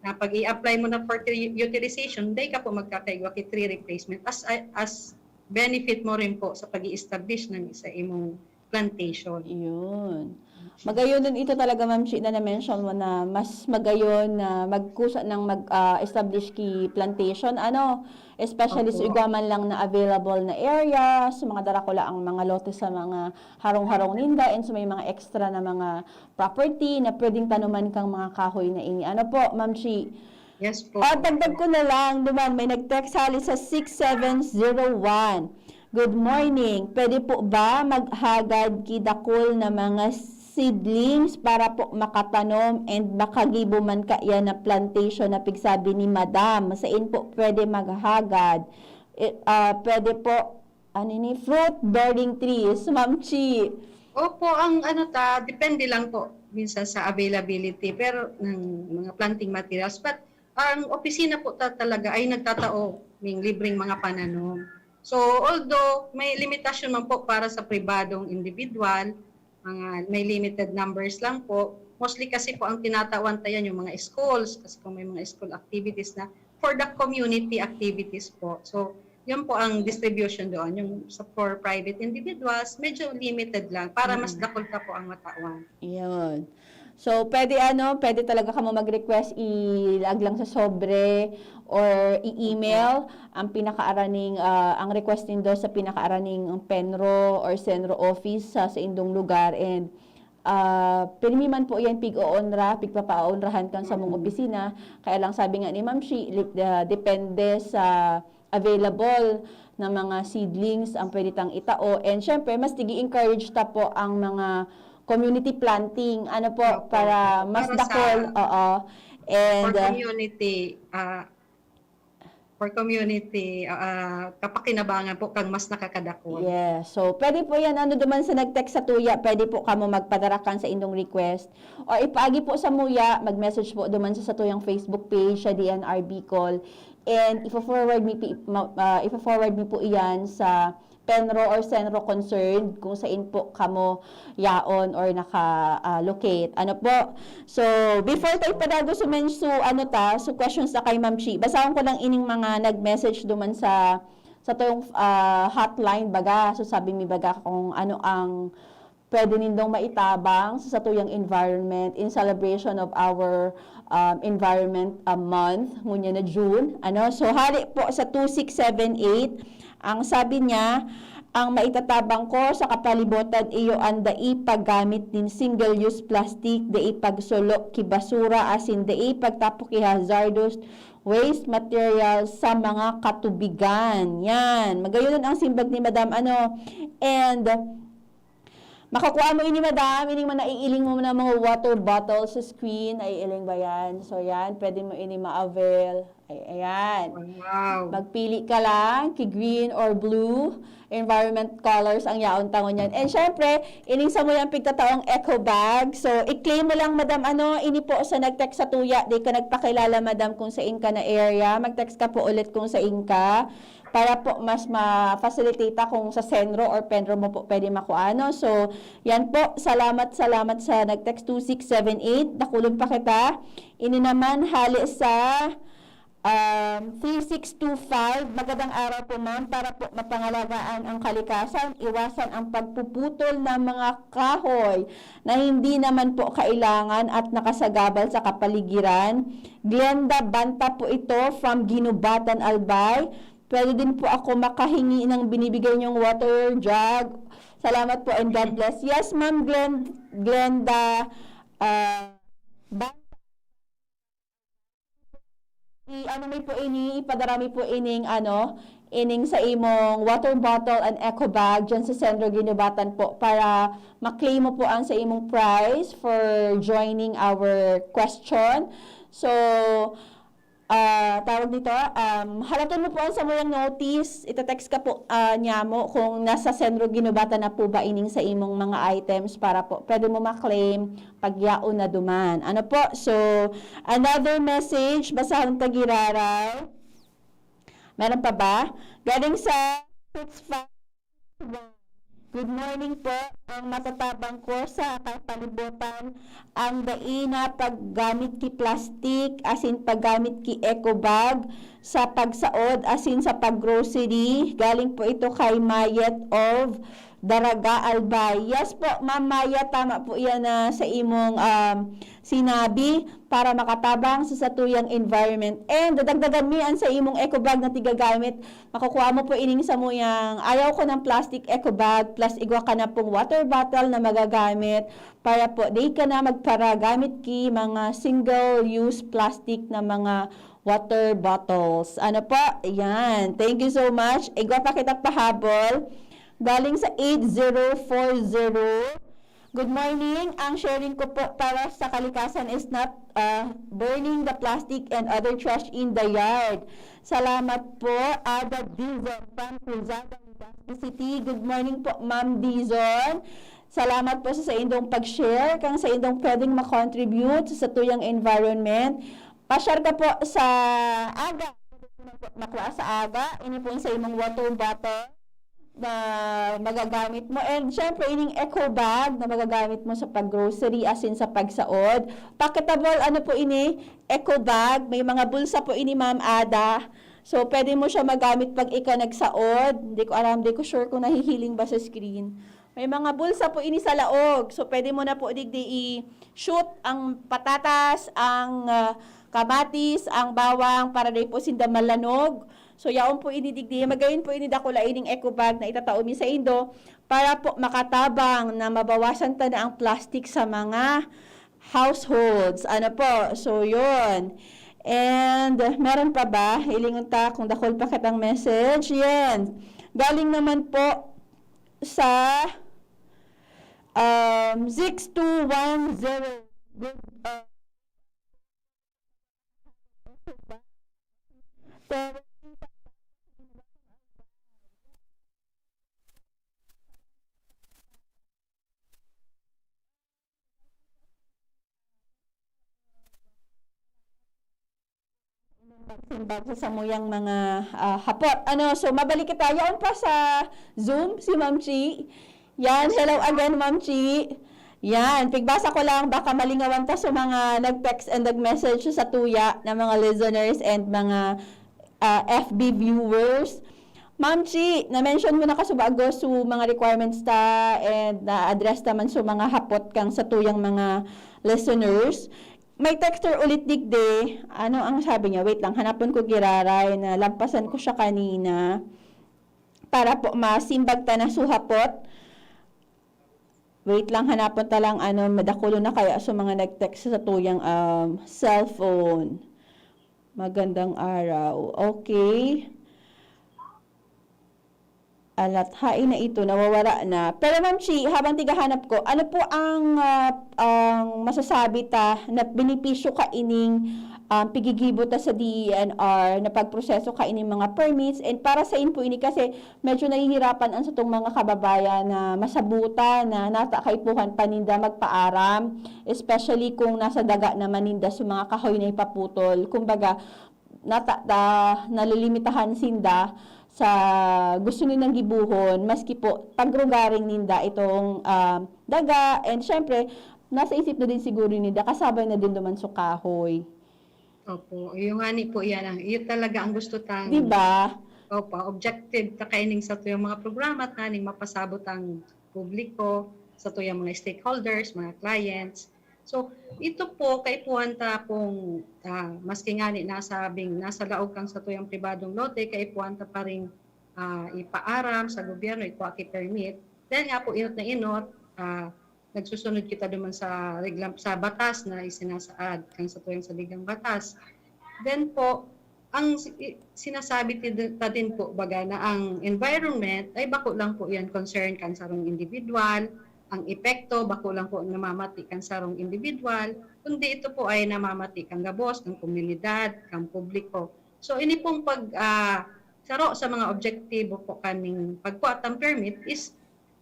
na pag i-apply mo na for tree utilization, dai ka po magkakaigwa ki tree replacement as as benefit mo rin po sa pag-i-establish ng isa imong plantation. Iyon. Magayon din ito talaga, Ma'am Chi, na na-mention mo na mas magayon na magkusa ng mag-establish ki plantation, ano, especially sa Opo. igwa man lang na available na area, sa mga darakula ang mga lote sa mga harong-harong ninda, and sa may mga extra na mga property na pwedeng tanuman kang mga kahoy na ini. Ano po, Ma'am Chi? Yes po. At dagdag ko na lang, duman, may nag-text hali sa six seven zero one. Good morning. Pwede po ba maghagad ki dakul na mga seedlings para po makatanom and makagibo man kaiyan na plantation na pigsabi ni Madam? Sain po pwede maghagad? Eh, ah, pwede po, ano ni, fruit bearing trees, Ma'am Chi. Opo, ang ano ta, depende lang po minsan sa availability pero ng mga planting materials. But ang opisina po ta- talaga ay nagtatao ng libreng mga pananom. So, although may limitasyon man po para sa pribadong individual, mga may limited numbers lang po, mostly kasi po ang tinatawan ta yan yung mga schools, kasi kung may mga school activities na for the community activities po. So, Yun po ang distribution doon. Yung sa, for private individuals, medyo limited lang para mas Mm. dakul ka po ang matawan. Yun. So, pwede ano, pwede talaga kamo mag-request, ilaag lang sa sobre or i-email ang pinakaaraning, ah, ang request nindo sa pinakaaraning Penro or Senro office sa, sa indong lugar. And, ah, pirmi man po yan pig-oonra, pigpapaonrahan kan samong Mm. opisina. Kaya lang sabi nga ni Ma'am Shi, li-, ah, depende sa available na mga seedlings ang pwede tang itao. And syempre, mas nag-i-encourage ta po ang mga community planting. Ano po, Opo. para mas Para sa dakol. Oo. And, For ah, community, ah, for community, ah, kapakinabangan po kang mas nakakadakol. Yes. So, pwede po yan, ano, duman sa nag-text sa tuya, pwede po kamo magpadarakan sa indong request. O ipaagi po sa muya, mag-message po duman sa satuyang Facebook page, sa D N R Bicol. And ifo-forward mi pi-, ma-, ah, ifo-forward mi po iyan sa Penro or Senro concerned kung sain po kamo yaon or naka, ah, locate. Ano po? So, before tayo padagos, so, men-, so, ano ta, so questions ta kay Ma'am Chi. Basahon ko lang ining mga nag-message duman sa, sa tong, ah, hotline baga. So, sabi mi baga kung ano ang pwede nindong maitabang sa satuyang environment in celebration of our, um, environment, um, month, ngunyan na June. Ano? So, hali po sa two six seven eight, ang sabi niya, "Ang maitatabang ko sa kapalibotan iyo an dai paggamit nin single-use plastic, dai pagsulo ki basura, asin dai pagtapo ki hazardous waste material sa mga katubigan." Yan. Magayon ang simbag ni Madam, ano. And, makakua mo ini, Madam, ining mga naiiling mo na mga water bottle sa screen. Naiiling ba yan? So, yan. Pwede mo ini ma-avail. Ay, ayan. Wow. Magpili ka lang, ki green or blue. Environment colors ang yaon ta ngunyan. And syempre, ining samuyang pigtataong eco bag. So, i-claim mo lang, Madam, ano, ini po sa nag-text sa tuya, di ka nagpakilala, Madam, kung sain ka na area. Mag-text ka po ulit kung sain ka. Para po mas ma-facilitate ta kung sa Senro or Penro mo po pwede makua, no? So, yan po. Salamat, salamat sa nag-text two six seven eight. Dakulon pa kita. Ini naman, hali sa, um, three six two five. Magandang araw po, ma'am. Para po mapangalagaan ang kalikasan, iwasan ang pagpuputol ng mga kahoy na hindi naman po kailangan at nakasagabal sa kapaligiran. Glenda Banta po ito from Guinobatan, Albay. Pwede din po ako makahingi ng binibigay niyong water jug. Salamat po and God bless. Yes, Ma'am Glen-, Glenda, ah, ba-, i-ano mi po ini, ipadara mi po ining, ano, ining sa imong water bottle and eco bag dyan sa Senro Guinobatan po para ma-claim mo po ang sa imong prize for joining our question. So, ah, tawag dito, um, halaton mo po ang samuyang notice, ite-text ka po, ah, niya mo kung nasa Senro Guinobatan na po ba ining sa imong mga items para po pwede mo ma-claim pag yaon na duman. Ano po? So, another message, basahon ta giraray. Meron pa ba? Galing sa six five one. Good morning po. Ang matatabang ko sa kapalibutan, ang dai na paggamit ki plastic, asin paggamit ki eco bag sa pagsaod, asin sa pag-grocery. Galing po ito kay Mayet of Daraga, Albay. Yes po, Ma'am Maya, tama po yan na sa imong, um, sinabi para makatabang sa satuyang environment. And dadagdagan mi an sa imong eco bag na tigagamit. Makukua mo po ining samuyang ayaw ko ng plastic eco bag, plus igwa ka na pong water bottle na magagamit para po di ka na magparagamit ki mga single-use plastic na mga water bottles. Ano po? Yan. Thank you so much. Igwa pa kita pahabol. Galing sa eight zero four zero. Good morning. Ang sharing ko po para sa kalikasan is not, ah, burning the plastic and other trash in the yard. Salamat po, Ada Dizon from Cruzada, Legazpi City. Good morning po, Ma'am Dizon. Salamat po sa saindong pag-share, kang saindong pwedeng makontribute sa satuyang environment. Pa-share ka po sa aga. Makua sa aga, ini po sa imong water bottle na magagamit mo. And syempre, ining eco bag na magagamit mo sa pag-grocery, asin sa pagsaod. Packetable, ano po ini? Eco bag. May mga bulsa po ini, Ma'am Ada. So, pwede mo siya magamit pag ika nagsaod. Hindi ko alam, hindi ko sure kung nahihiling ba sa screen. May mga bulsa po ini sa laog. So, pwede mo na po digdi i-shoot ang patatas, ang, ah, kamatis, ang bawang, para dai po sinda malanog. So, yaon po ini digdi. Magayon po ini dakula ining eco bag na itatao mi sa indo para po makatabang na mabawasan ta na ang plastic sa mga households. Ano po? So, yun. And meron pa ba? Hilingon ta kung dakul pa kitang message. Yan. Galing naman po sa, um, six two one zero. Good, uh, Simbag sa samuyang mga, ah, hapot. Ano, so mabalik kita. Yaon pa sa Zoom, si Ma'am Chi. Yan, hello again, Ma'am Chi. Yan, pigbasa ko lang, baka malingawan ta sa mga nag-text and nag-message sa tuya na mga listeners and mga, ah, F B viewers. Ma'am Chi, na-mention mo na kasubago so mga requirements ta and na-address naman so mga hapot kang sa tuyang mga listeners. May texter ulit digdi. Ano ang sabi niya? Wait lang, hanapon ko giraray na lampasan ko siya kanina para po masimbag ta na suhapot. Wait lang, hanapon ta lang, ano, madakulo na kaya sa mga nag-text sa tuyang, um, cellphone. Magandang araw. Okay. Alat, hain na ito, nawawara na. Pero Ma'am Chi, habang tigahanap ko, ano po ang, ah, ang masasabi ta na benepisyo kaining, um, pigigibo ta sa D E N R, na pagproseso kaining mga permits, and para sa po ini kasi medyo nahihirapan ang satong mga kababayan na masabutan na nata kaipuhan pa ninda magpaaram, especially kung nasa daga naman ninda sa mga kahoy na ipaputol. Kumbaga, nata-, ta-, nalilimitahan sinda sa gusto nilang gibohon, maski po pagrugaring ninda itong, ah, daga. And syempre, nasa isip na din siguro ninda, kasabay na din duman sa kahoy. Opo, iyo ngani po yan ang, iyo talaga ang gusto tang Di ba? Opo, objective ta kaining satuyang mga programa, taning mapasabot ang publiko, satuyang mga stakeholders, mga clients. So, ito po, kaipuhan ta pong, ah, maski ngani nasabing nasa laog kang satuyang pribadong lote, kaipuhan ta pa ring, ah, ipaaram sa gobyerno, ikua ki permit. Dahil nga po, inot na inot, ah, nagsusunod kita duman sa reglam-, sa batas na isinasaad kang satuyang saligang batas. Then po, ang si-, i-, sinasabi ti-, ta din po, baga, na ang environment ay bako lang po yan concern kan sarong individual, ang epekto bako lang po namamati kan sarong individual, kundi ito po ay namamati kan gabos, kan komunidad, kan publiko. So, ini pong pag, ah, saro sa mga objektibo po kaning pagkua tang permit is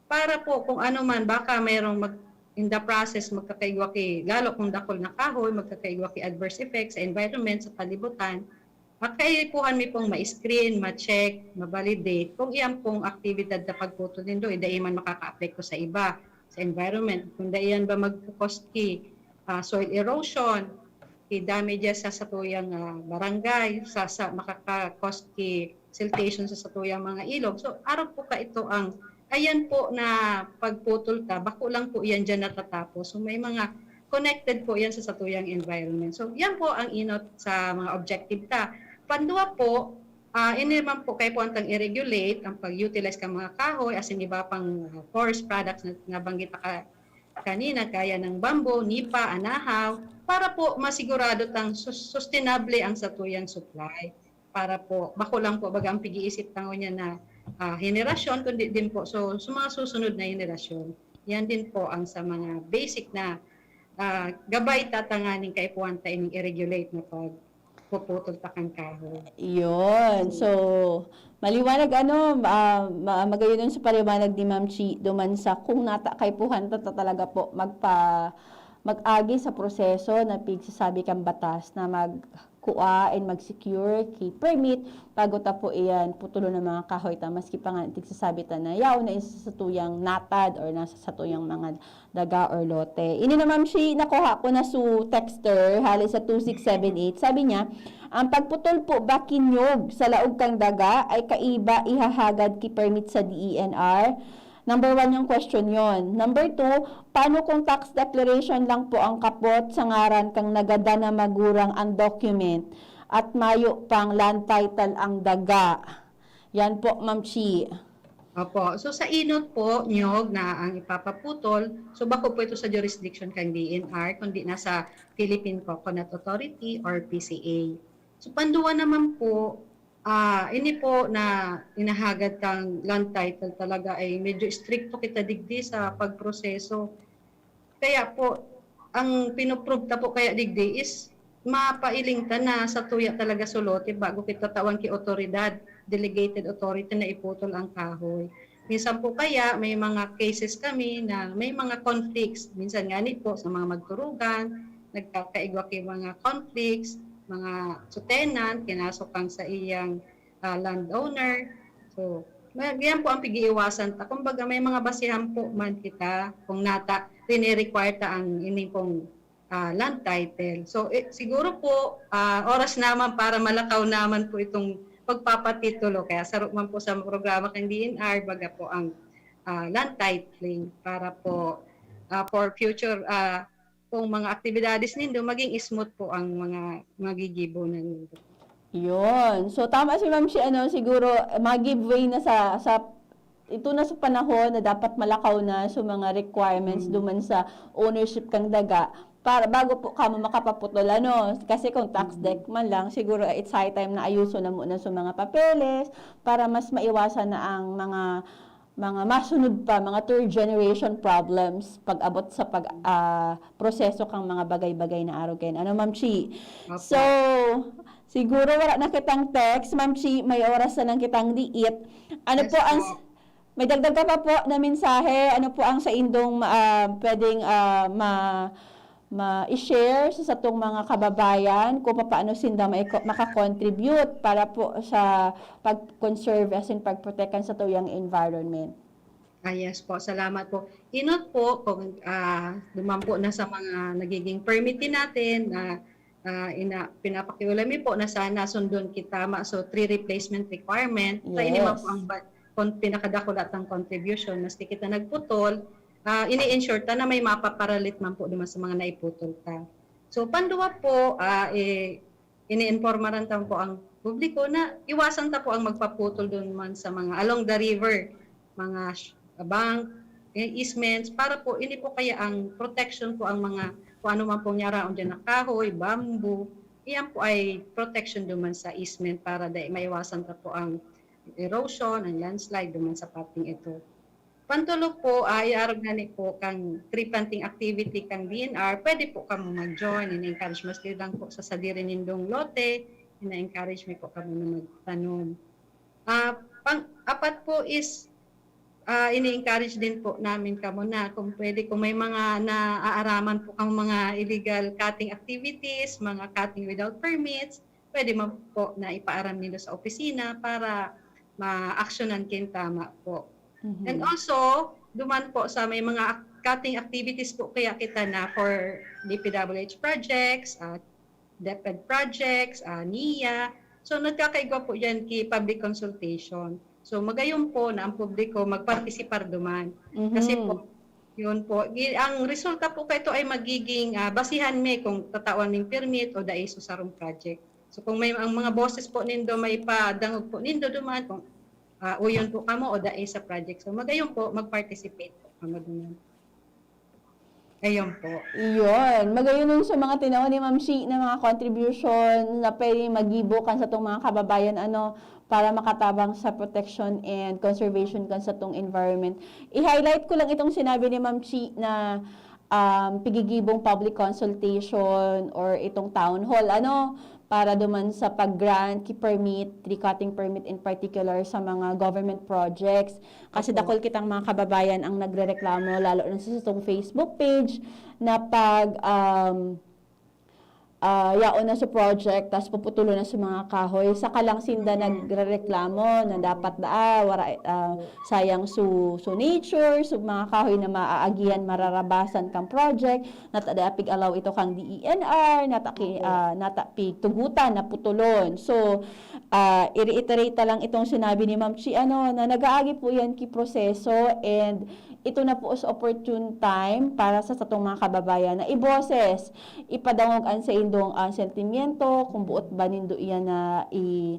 para po kung ano man, baka mayroong mag-, in the process, magkakaigwa ki, lalo kung dakul na kahoy, magkakaigwa ki adverse effects sa environment, sa kalibutan, makaipuhan mi pong ma-screen, ma-check, ma-validate kung iyan pong aktibidad na pagputol nindo, eh, dai man makakaapekto sa iba, sa environment. Kung dai yan ba magkakos ki, ah, soil erosion, ki damages sa satuyang, ah, barangay, sa, sa makakakos ki siltation sa satuyang mga ilog. So, arog po ka ito ang, ayan po na pagputol ta, bako lang po yan dyan natatapos. So, may mga connected po yan sa satuyang environment. So, yan po ang inot sa mga objective ta. Pandua po, ah, ini man po kaipuhan tang i-regulate ang pag-utilize kan mga kahoy, asin iba pang, ah, forest products na nabanggit ta ka-, kanina, gaya ng bamboo, nipa, anahaw, para po masigurado tang sus-, sustainable ang satuyang supply. Para po, bako lang po baga ang pig-iisip ta ngunyan na, ah, henerasyon, kundi din po so, sa mga susunod na henerasyon. Yan din po ang sa mga basic na, ah, gabay ta tanganing kaipuhan ta ining i-regulate na pagpuputol ta kan kahoy. Yun. So, maliwanag, ano, ah, ma-, magayon sa paliwanag ni Ma'am Chi duman sa kung nata kaipuhan ta, ta talaga po magpa-, mag-agi sa proseso na pigsasabi kan batas na mag-, kua and mag-secure ki permit bago ta po iyan putulon ang mga kahoy ta maski pa nga tigsasabi ta na yaon na isa sa satuyang natad or nasa satuyang mga daga or lote. Ini na, Ma'am Shi, nakuha ko na su texter hali sa two six seven eight. Sabi niya, "Ang pagputol po ba ki nyog sa laog kan daga ay kaiba ihahagad ki permit sa D E N R?" Number one yung question yon. Number two, paano kung tax declaration lang po ang kapot sa ngaran kang nagada na magurang ang document at mayo pang land title ang daga? Yan po, Ma'am Chi. Opo. So, sa inot po, nyog na ang ipapaputol, so bako po ito sa jurisdiction kang D E N R, kundi nasa Philippine Coconut Authority or P C A. So, panduwa naman po, ah, ini po na inahagad kang land title talaga ay medyo istrikto kita digdi sa pagproseso. Kaya po, ang pinoprove ta po kaya digdi is mapailing ta na sa tuya talaga su lote bago kita tawan ki otoridad, delegated authority na iputol ang kahoy. Minsan po kaya may mga cases kami na may mga conflicts. Minsan ngani po sa mga magturugan, nagkakaigwa ki mga conflicts, mga su tenant, kinasukang sa iyang ah, landowner. So, ma- yan po ang pag-iiwasan ta. Kumbaga, may mga basihan po man kita kung nata, rine-require ta ang ining pong ah, land title. So, eh, siguro po, ah, oras naman para malakaw naman po itong pagpapatitulo. Kaya saro man po sa programa kang D E N R, baga po ang ah, land titling para po ah, for future ah, kung mga aktibidades nindo, maging smooth po ang mga magigibo na nindo. Yun. So, tama si Ma'am Shi, ano, siguro, mag-give way na sa, sa, ito na sa panahon na dapat malakaw na sa mga requirements Mm. duman sa ownership kang daga para bago po kamo makapaputol, ano, kasi kung tax Mm. deck man lang, siguro it's high time na ayuson na muna sa mga papeles para mas maiwasan na ang mga mga masunod pa, mga third generation problems pag-abot sa pag, ah, proseso kang mga bagay-bagay na arog kayan. Ano, Ma'am Chi? Opo. So, siguro wala na kitang text, Ma'am Chi, may oras na lang kitang diit. Ano Yes po ang, po. May dagdag ka pa po na mensahe? Ano po ang sa indong, ah, pwedeng, ah, ma-, ma-i-share sa satong mga kababayan kung papaano sinda maiko-, makakontribute para po sa pag-conserve as in pag-protect kan satuyang environment? Ah, yes po. Salamat po. Inot po kung, ah, duman po na sa mga nagiging permittee natin na, ah, ina-, pinapakiulami po na sana sundon kita ma-, so tree replacement requirement. Sa ini man po Yes. ang ba-, kon-, pinakadakula tang contribution. Maski kita nagputol, ah, ini-ensure ta na may mapaparalit man po duman sa mga naiputol ta. So, panduwa po, ah, eh, iniinpormaran ta po ang publiko na iwasan ta po ang magpaputol duman sa mga along the river, mga sh-, bank, eh, easements, para po, ini po kaya ang protection po ang mga, kung ano man pong yaraon diyan na kahoy, bamboo, iyan po ay protection duman sa easement para dai maiwasan ta po ang erosion, ang landslide duman sa parting ito. Pantulo po, ah, iarog na ni po kang tree planting activity kang D E N R, pwede po kamo mag-join. Ini-encourage mo sila lang po sa sadiri nindong lote, ina-encourage mi po kamo na magtanom. Ah, pang-apat po is, ah, ini-encourage din po namin kamo na kung pwede, kung may mga naaaraman po kang mga illegal cutting activities, mga cutting without permits, pwede man po na ipaaram nindo sa opisina para ma-actionan kin tama po. Mhm. And also, duman po sa may mga ac-, cutting activities po kaya kita na for D P W H projects, ah, DepEd projects, ah, NIA. So, nagkakaigwa po yan ki public consultation. So, magayon po na ang publiko magpartisipar duman. Kasi Mhm. po, yun po, gi-, ang resulta po kaito ay magiging, ah, basihan mi kung tatawan ming permit o dai sa sarong project. So, kung may, ang mga boses po nindo may padangog po nindo duman, kung, ah, uyon po kamo o dai sa project. So, magayon po, mag-participate po kamo duman. Ayun po. Iyon. Magayon nun sa mga tinao ni Ma'am Shi na mga contribution na pwede magibo kan satong mga kababayan, ano, para makatabang sa protection and conservation kan satong environment. I-highlight ko lang itong sinabi ni Ma'am Shi na, um, pigigibong public consultation or itong town hall, ano, para duman sa pag-grant ki permit, tree cutting permit in particular sa mga government projects. Kasi Opo. Dakul kitang mga kababayan ang nagrereklamo, lalo na sa satong Facebook page, na pag, um, ah, yaon na sa project, tas puputulon na sa mga kahoy, saka lang sinda nagrereklamo na dapat daa, wara, ah, sayang su, su nature, su mga kahoy na maaagihan, mararabasan kang project, nata da pig-allow ito kang D E N R, nata ki, ah, nata pigtugutan na putulon. So, ah, i-reiterate ta lang itong sinabi ni Ma'am Chi, ano, na nag-aagi po yan ki proseso, and ito na po sa opportune time para sa satong mga kababayan na iboses, ipadangog an saindong, ah, sentimiento, kung buot ba nindo iyan na i-,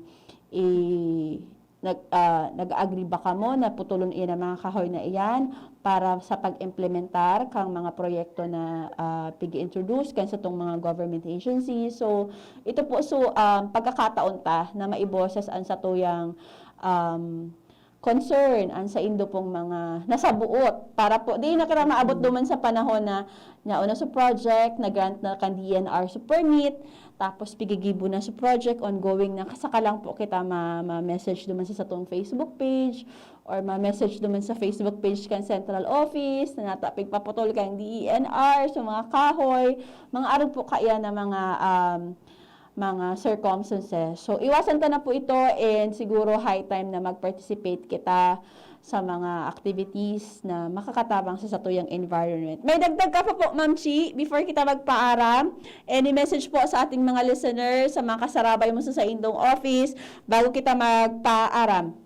i-, nag-, ah, nag-agree ba kamo na putulon iyan ang mga kahoy na iyan para sa pag-implementar kang mga proyekto na, ah, pig-introduce kan satong mga government agency. So, ito po, so, um, pagkakataon ta na maiboses an satuyang, um, concern, an saindo pong mga nasabuot. Para po, di na kita maabot duman sa panahon na nauna sa project, na-grant na kan D E N R sa permit, tapos pigigibo na sa project, ongoing na, saka lang po kita ma-, ma-message duman sa satong Facebook page, or ma-message duman sa Facebook page kan central office, na nata pigpaputol kan D E N R, sa mga kahoy, mga arog po kaya na mga, um, mga circumstances. So, iwasan ta na po ito, and siguro high time na mag-participate kita sa mga activities na makakatabang sa satuyang environment. May dagdag ka pa po, Ma'am Chi, before kita magpaaram? Any message po sa ating mga listeners, sa mga kasarabay mo sa saindong office, bago kita magpaaram?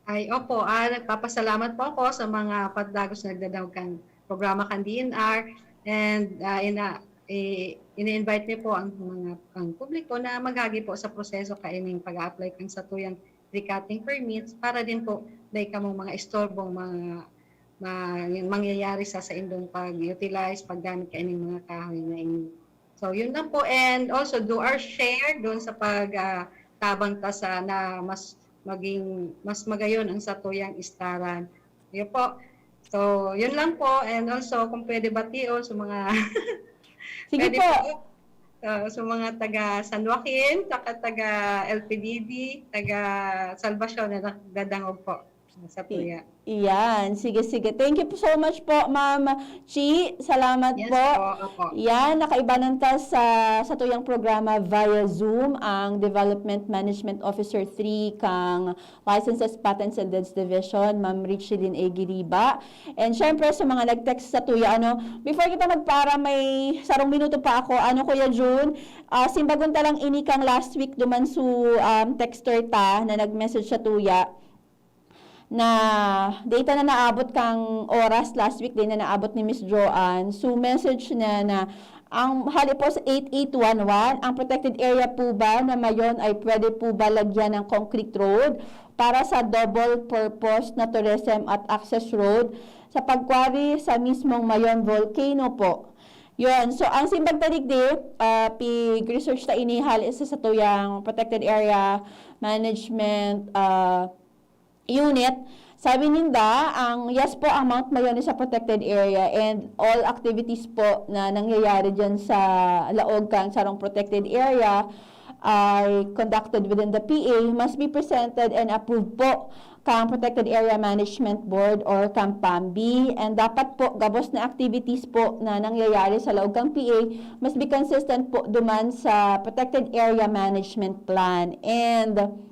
Ay, opo. Ah, nagpapasalamat po ako sa mga padagos na nagdadangog kan programa kan D E N R. And, ah, ina-, eh, ini-invite niyo po ang mga, ang publiko na maghagi po sa proseso kaining pag-a-apply kan satuyang tree cutting permits para din po dai kamong mga istorbong mga ma-, mangyayari sa saindong pag-utilize, paggamit kaining mga kahoy na ini. So, yun lang po. And also, do our share doon sa pag, ah, tabang ta sa na mas maging, mas magayon ang satuyang istaran. Yun po. So, yun lang po. And also, kung pwede bation sa mga Sige pwede po. Po, ah, sa mga taga San Joaquin, saka taga L P D D, taga Salvacion na nagdadangog po sa tuya. Iyan. Sige, sige. Thank you po so much po, Ma'am Chi. Salamat Yes po. Po, opo. Yan, nakaibanan ta sa, sa tuyang programa via Zoom ang Development Management Officer three kang Licenses, Patents, and Deeds Division, Ma'am Richelyn A. Giriba. And syempre, sa mga nag-text sa tuya, ano, before kita magpara, may sarong minuto pa ako. Ano, Kuya Jun, ah, simbagon ta lang ini kang last week duman su, um, texter ta na nag-message sa tuya. Na data na naabot kang oras last week, di na naabot ni Miss Joanne. So, message niya na ang hali po sa eight eight one one, ang protected area po ba na mayon ay pwede po ba lagyan ng concrete road para sa double purpose na tourism at access road sa pagkwari sa mismong Mayon Volcano po? Yun. So, ang simbag ta digdi, ah, pig-research ta ini hali sa satuyang protected area management, ah, unit, sabi ninda, ang, yes po, ang Mount Mayon is a protected area and all activities po na nangyayari dyan sa laog kan sarong protected area ay conducted within the P A must be presented and approved po kang Protected Area Management Board or kang PAMB. And dapat po, gabos na activities po na nangyayari sa laog kang P A must be consistent po duman sa Protected Area Management Plan. And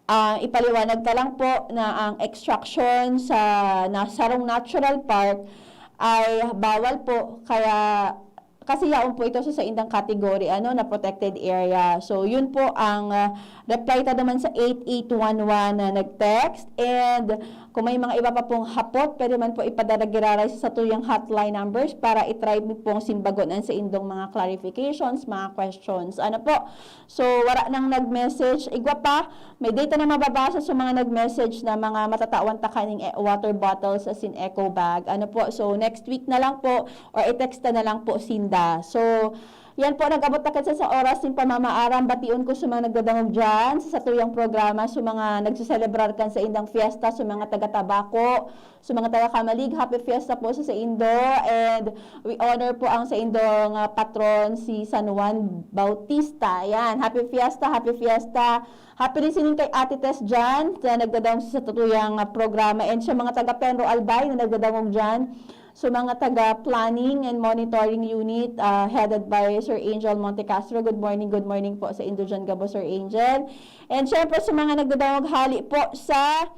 Ah, ipaliwanag ta lang po na ang extraction sa na, sarong natural park ay bawal po, kaya kasi yaon po ito sa saindang category, ano, na protected area. So, yun po ang, ah, reply ta naman sa eight eight one one na nag-text. And kung may mga iba pa pong hapot, pwede man po ipadala giraray sa satuyang hotline numbers para i-try mo pong simbagon ang saindong mga clarifications, mga questions. Ano po? So, wara nang nag-message. Igwa pa, may data na mababasa sa mga nag-message na mga matatawan ta kaning e-, water bottles asin eco bag. Ano po? So, next week na lang po or i-text na lang po sinda. So, yan po, nag-abot na kita sa oras ning pamamaaram. Bation ko sa mga nagdadangog dyan, sa satuyang programa, sa mga nagseselebrar kan saindang fiesta, sa mga taga-Tabaco, sa mga taga-Camalig, happy fiesta po sa saindo. And we honor po ang saindong, ah, patron, si San Juan Bautista. Ayan, happy fiesta, happy fiesta. Happy listening kay Ate Tess dyan, na nagdadangog sa satuyang, ah, programa. And sa mga taga-Penro Albay na nagdadangog dyan, So, mga taga Planning and Monitoring Unit, ah, headed by Sir Angel Montecastro, good morning, good morning po sa indo dyan gabos, Sir Angel. And syempre, sa mga nagdadangog hali po sa,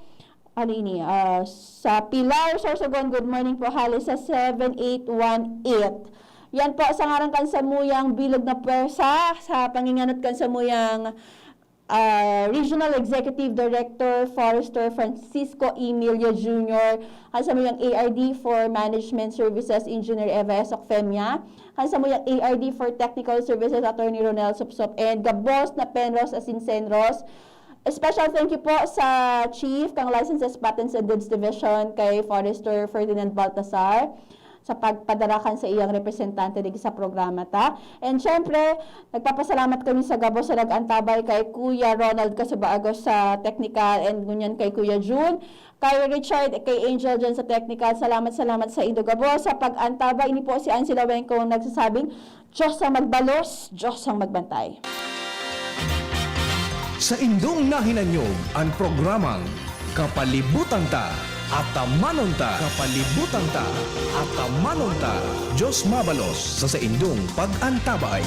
ano ini, ah, sa Pilar, Sorsogon, good morning po, hali sa seven eight one eight. Yan po, sa ngaran kan samuyang bilog na pwersa, sa panginganot kan samuyang ah, Regional Executive Director Forester Francisco Emilio Junior, kan samuyang A R D for Management Services, Engineer Eva S. Ocfemia, kan samuyang A R D for Technical Services, Attorney Ronel Supsup, and gabos na Penros asin Senros. Special thank you po sa Chief kang Licenses, Patents, and Deeds Division, kay Forester Ferdinand Baltasar, sa pagpadara kan saiyang representante digdi sa programa ta. And syempre, nagpapasalamat kami sa gabos sa nag-antabay, kay Kuya Ronald Casubaagos sa technical, and ngunyan kay Kuya Jun, kay Richard, kay Angel dyan sa technical. Salamat, salamat sa indo gabos sa pag-antabay. Ini po si Ansi Lawengkong nagsasabing, Diyos ang magbalos, Diyos ang magbantay. Sa indong nahinanyog an programang Kapalibutan Ta, Atamanon Ta, Kapalibutan Ta, Atamanon Ta, Diyos mabalos sa saindong pag-antabay.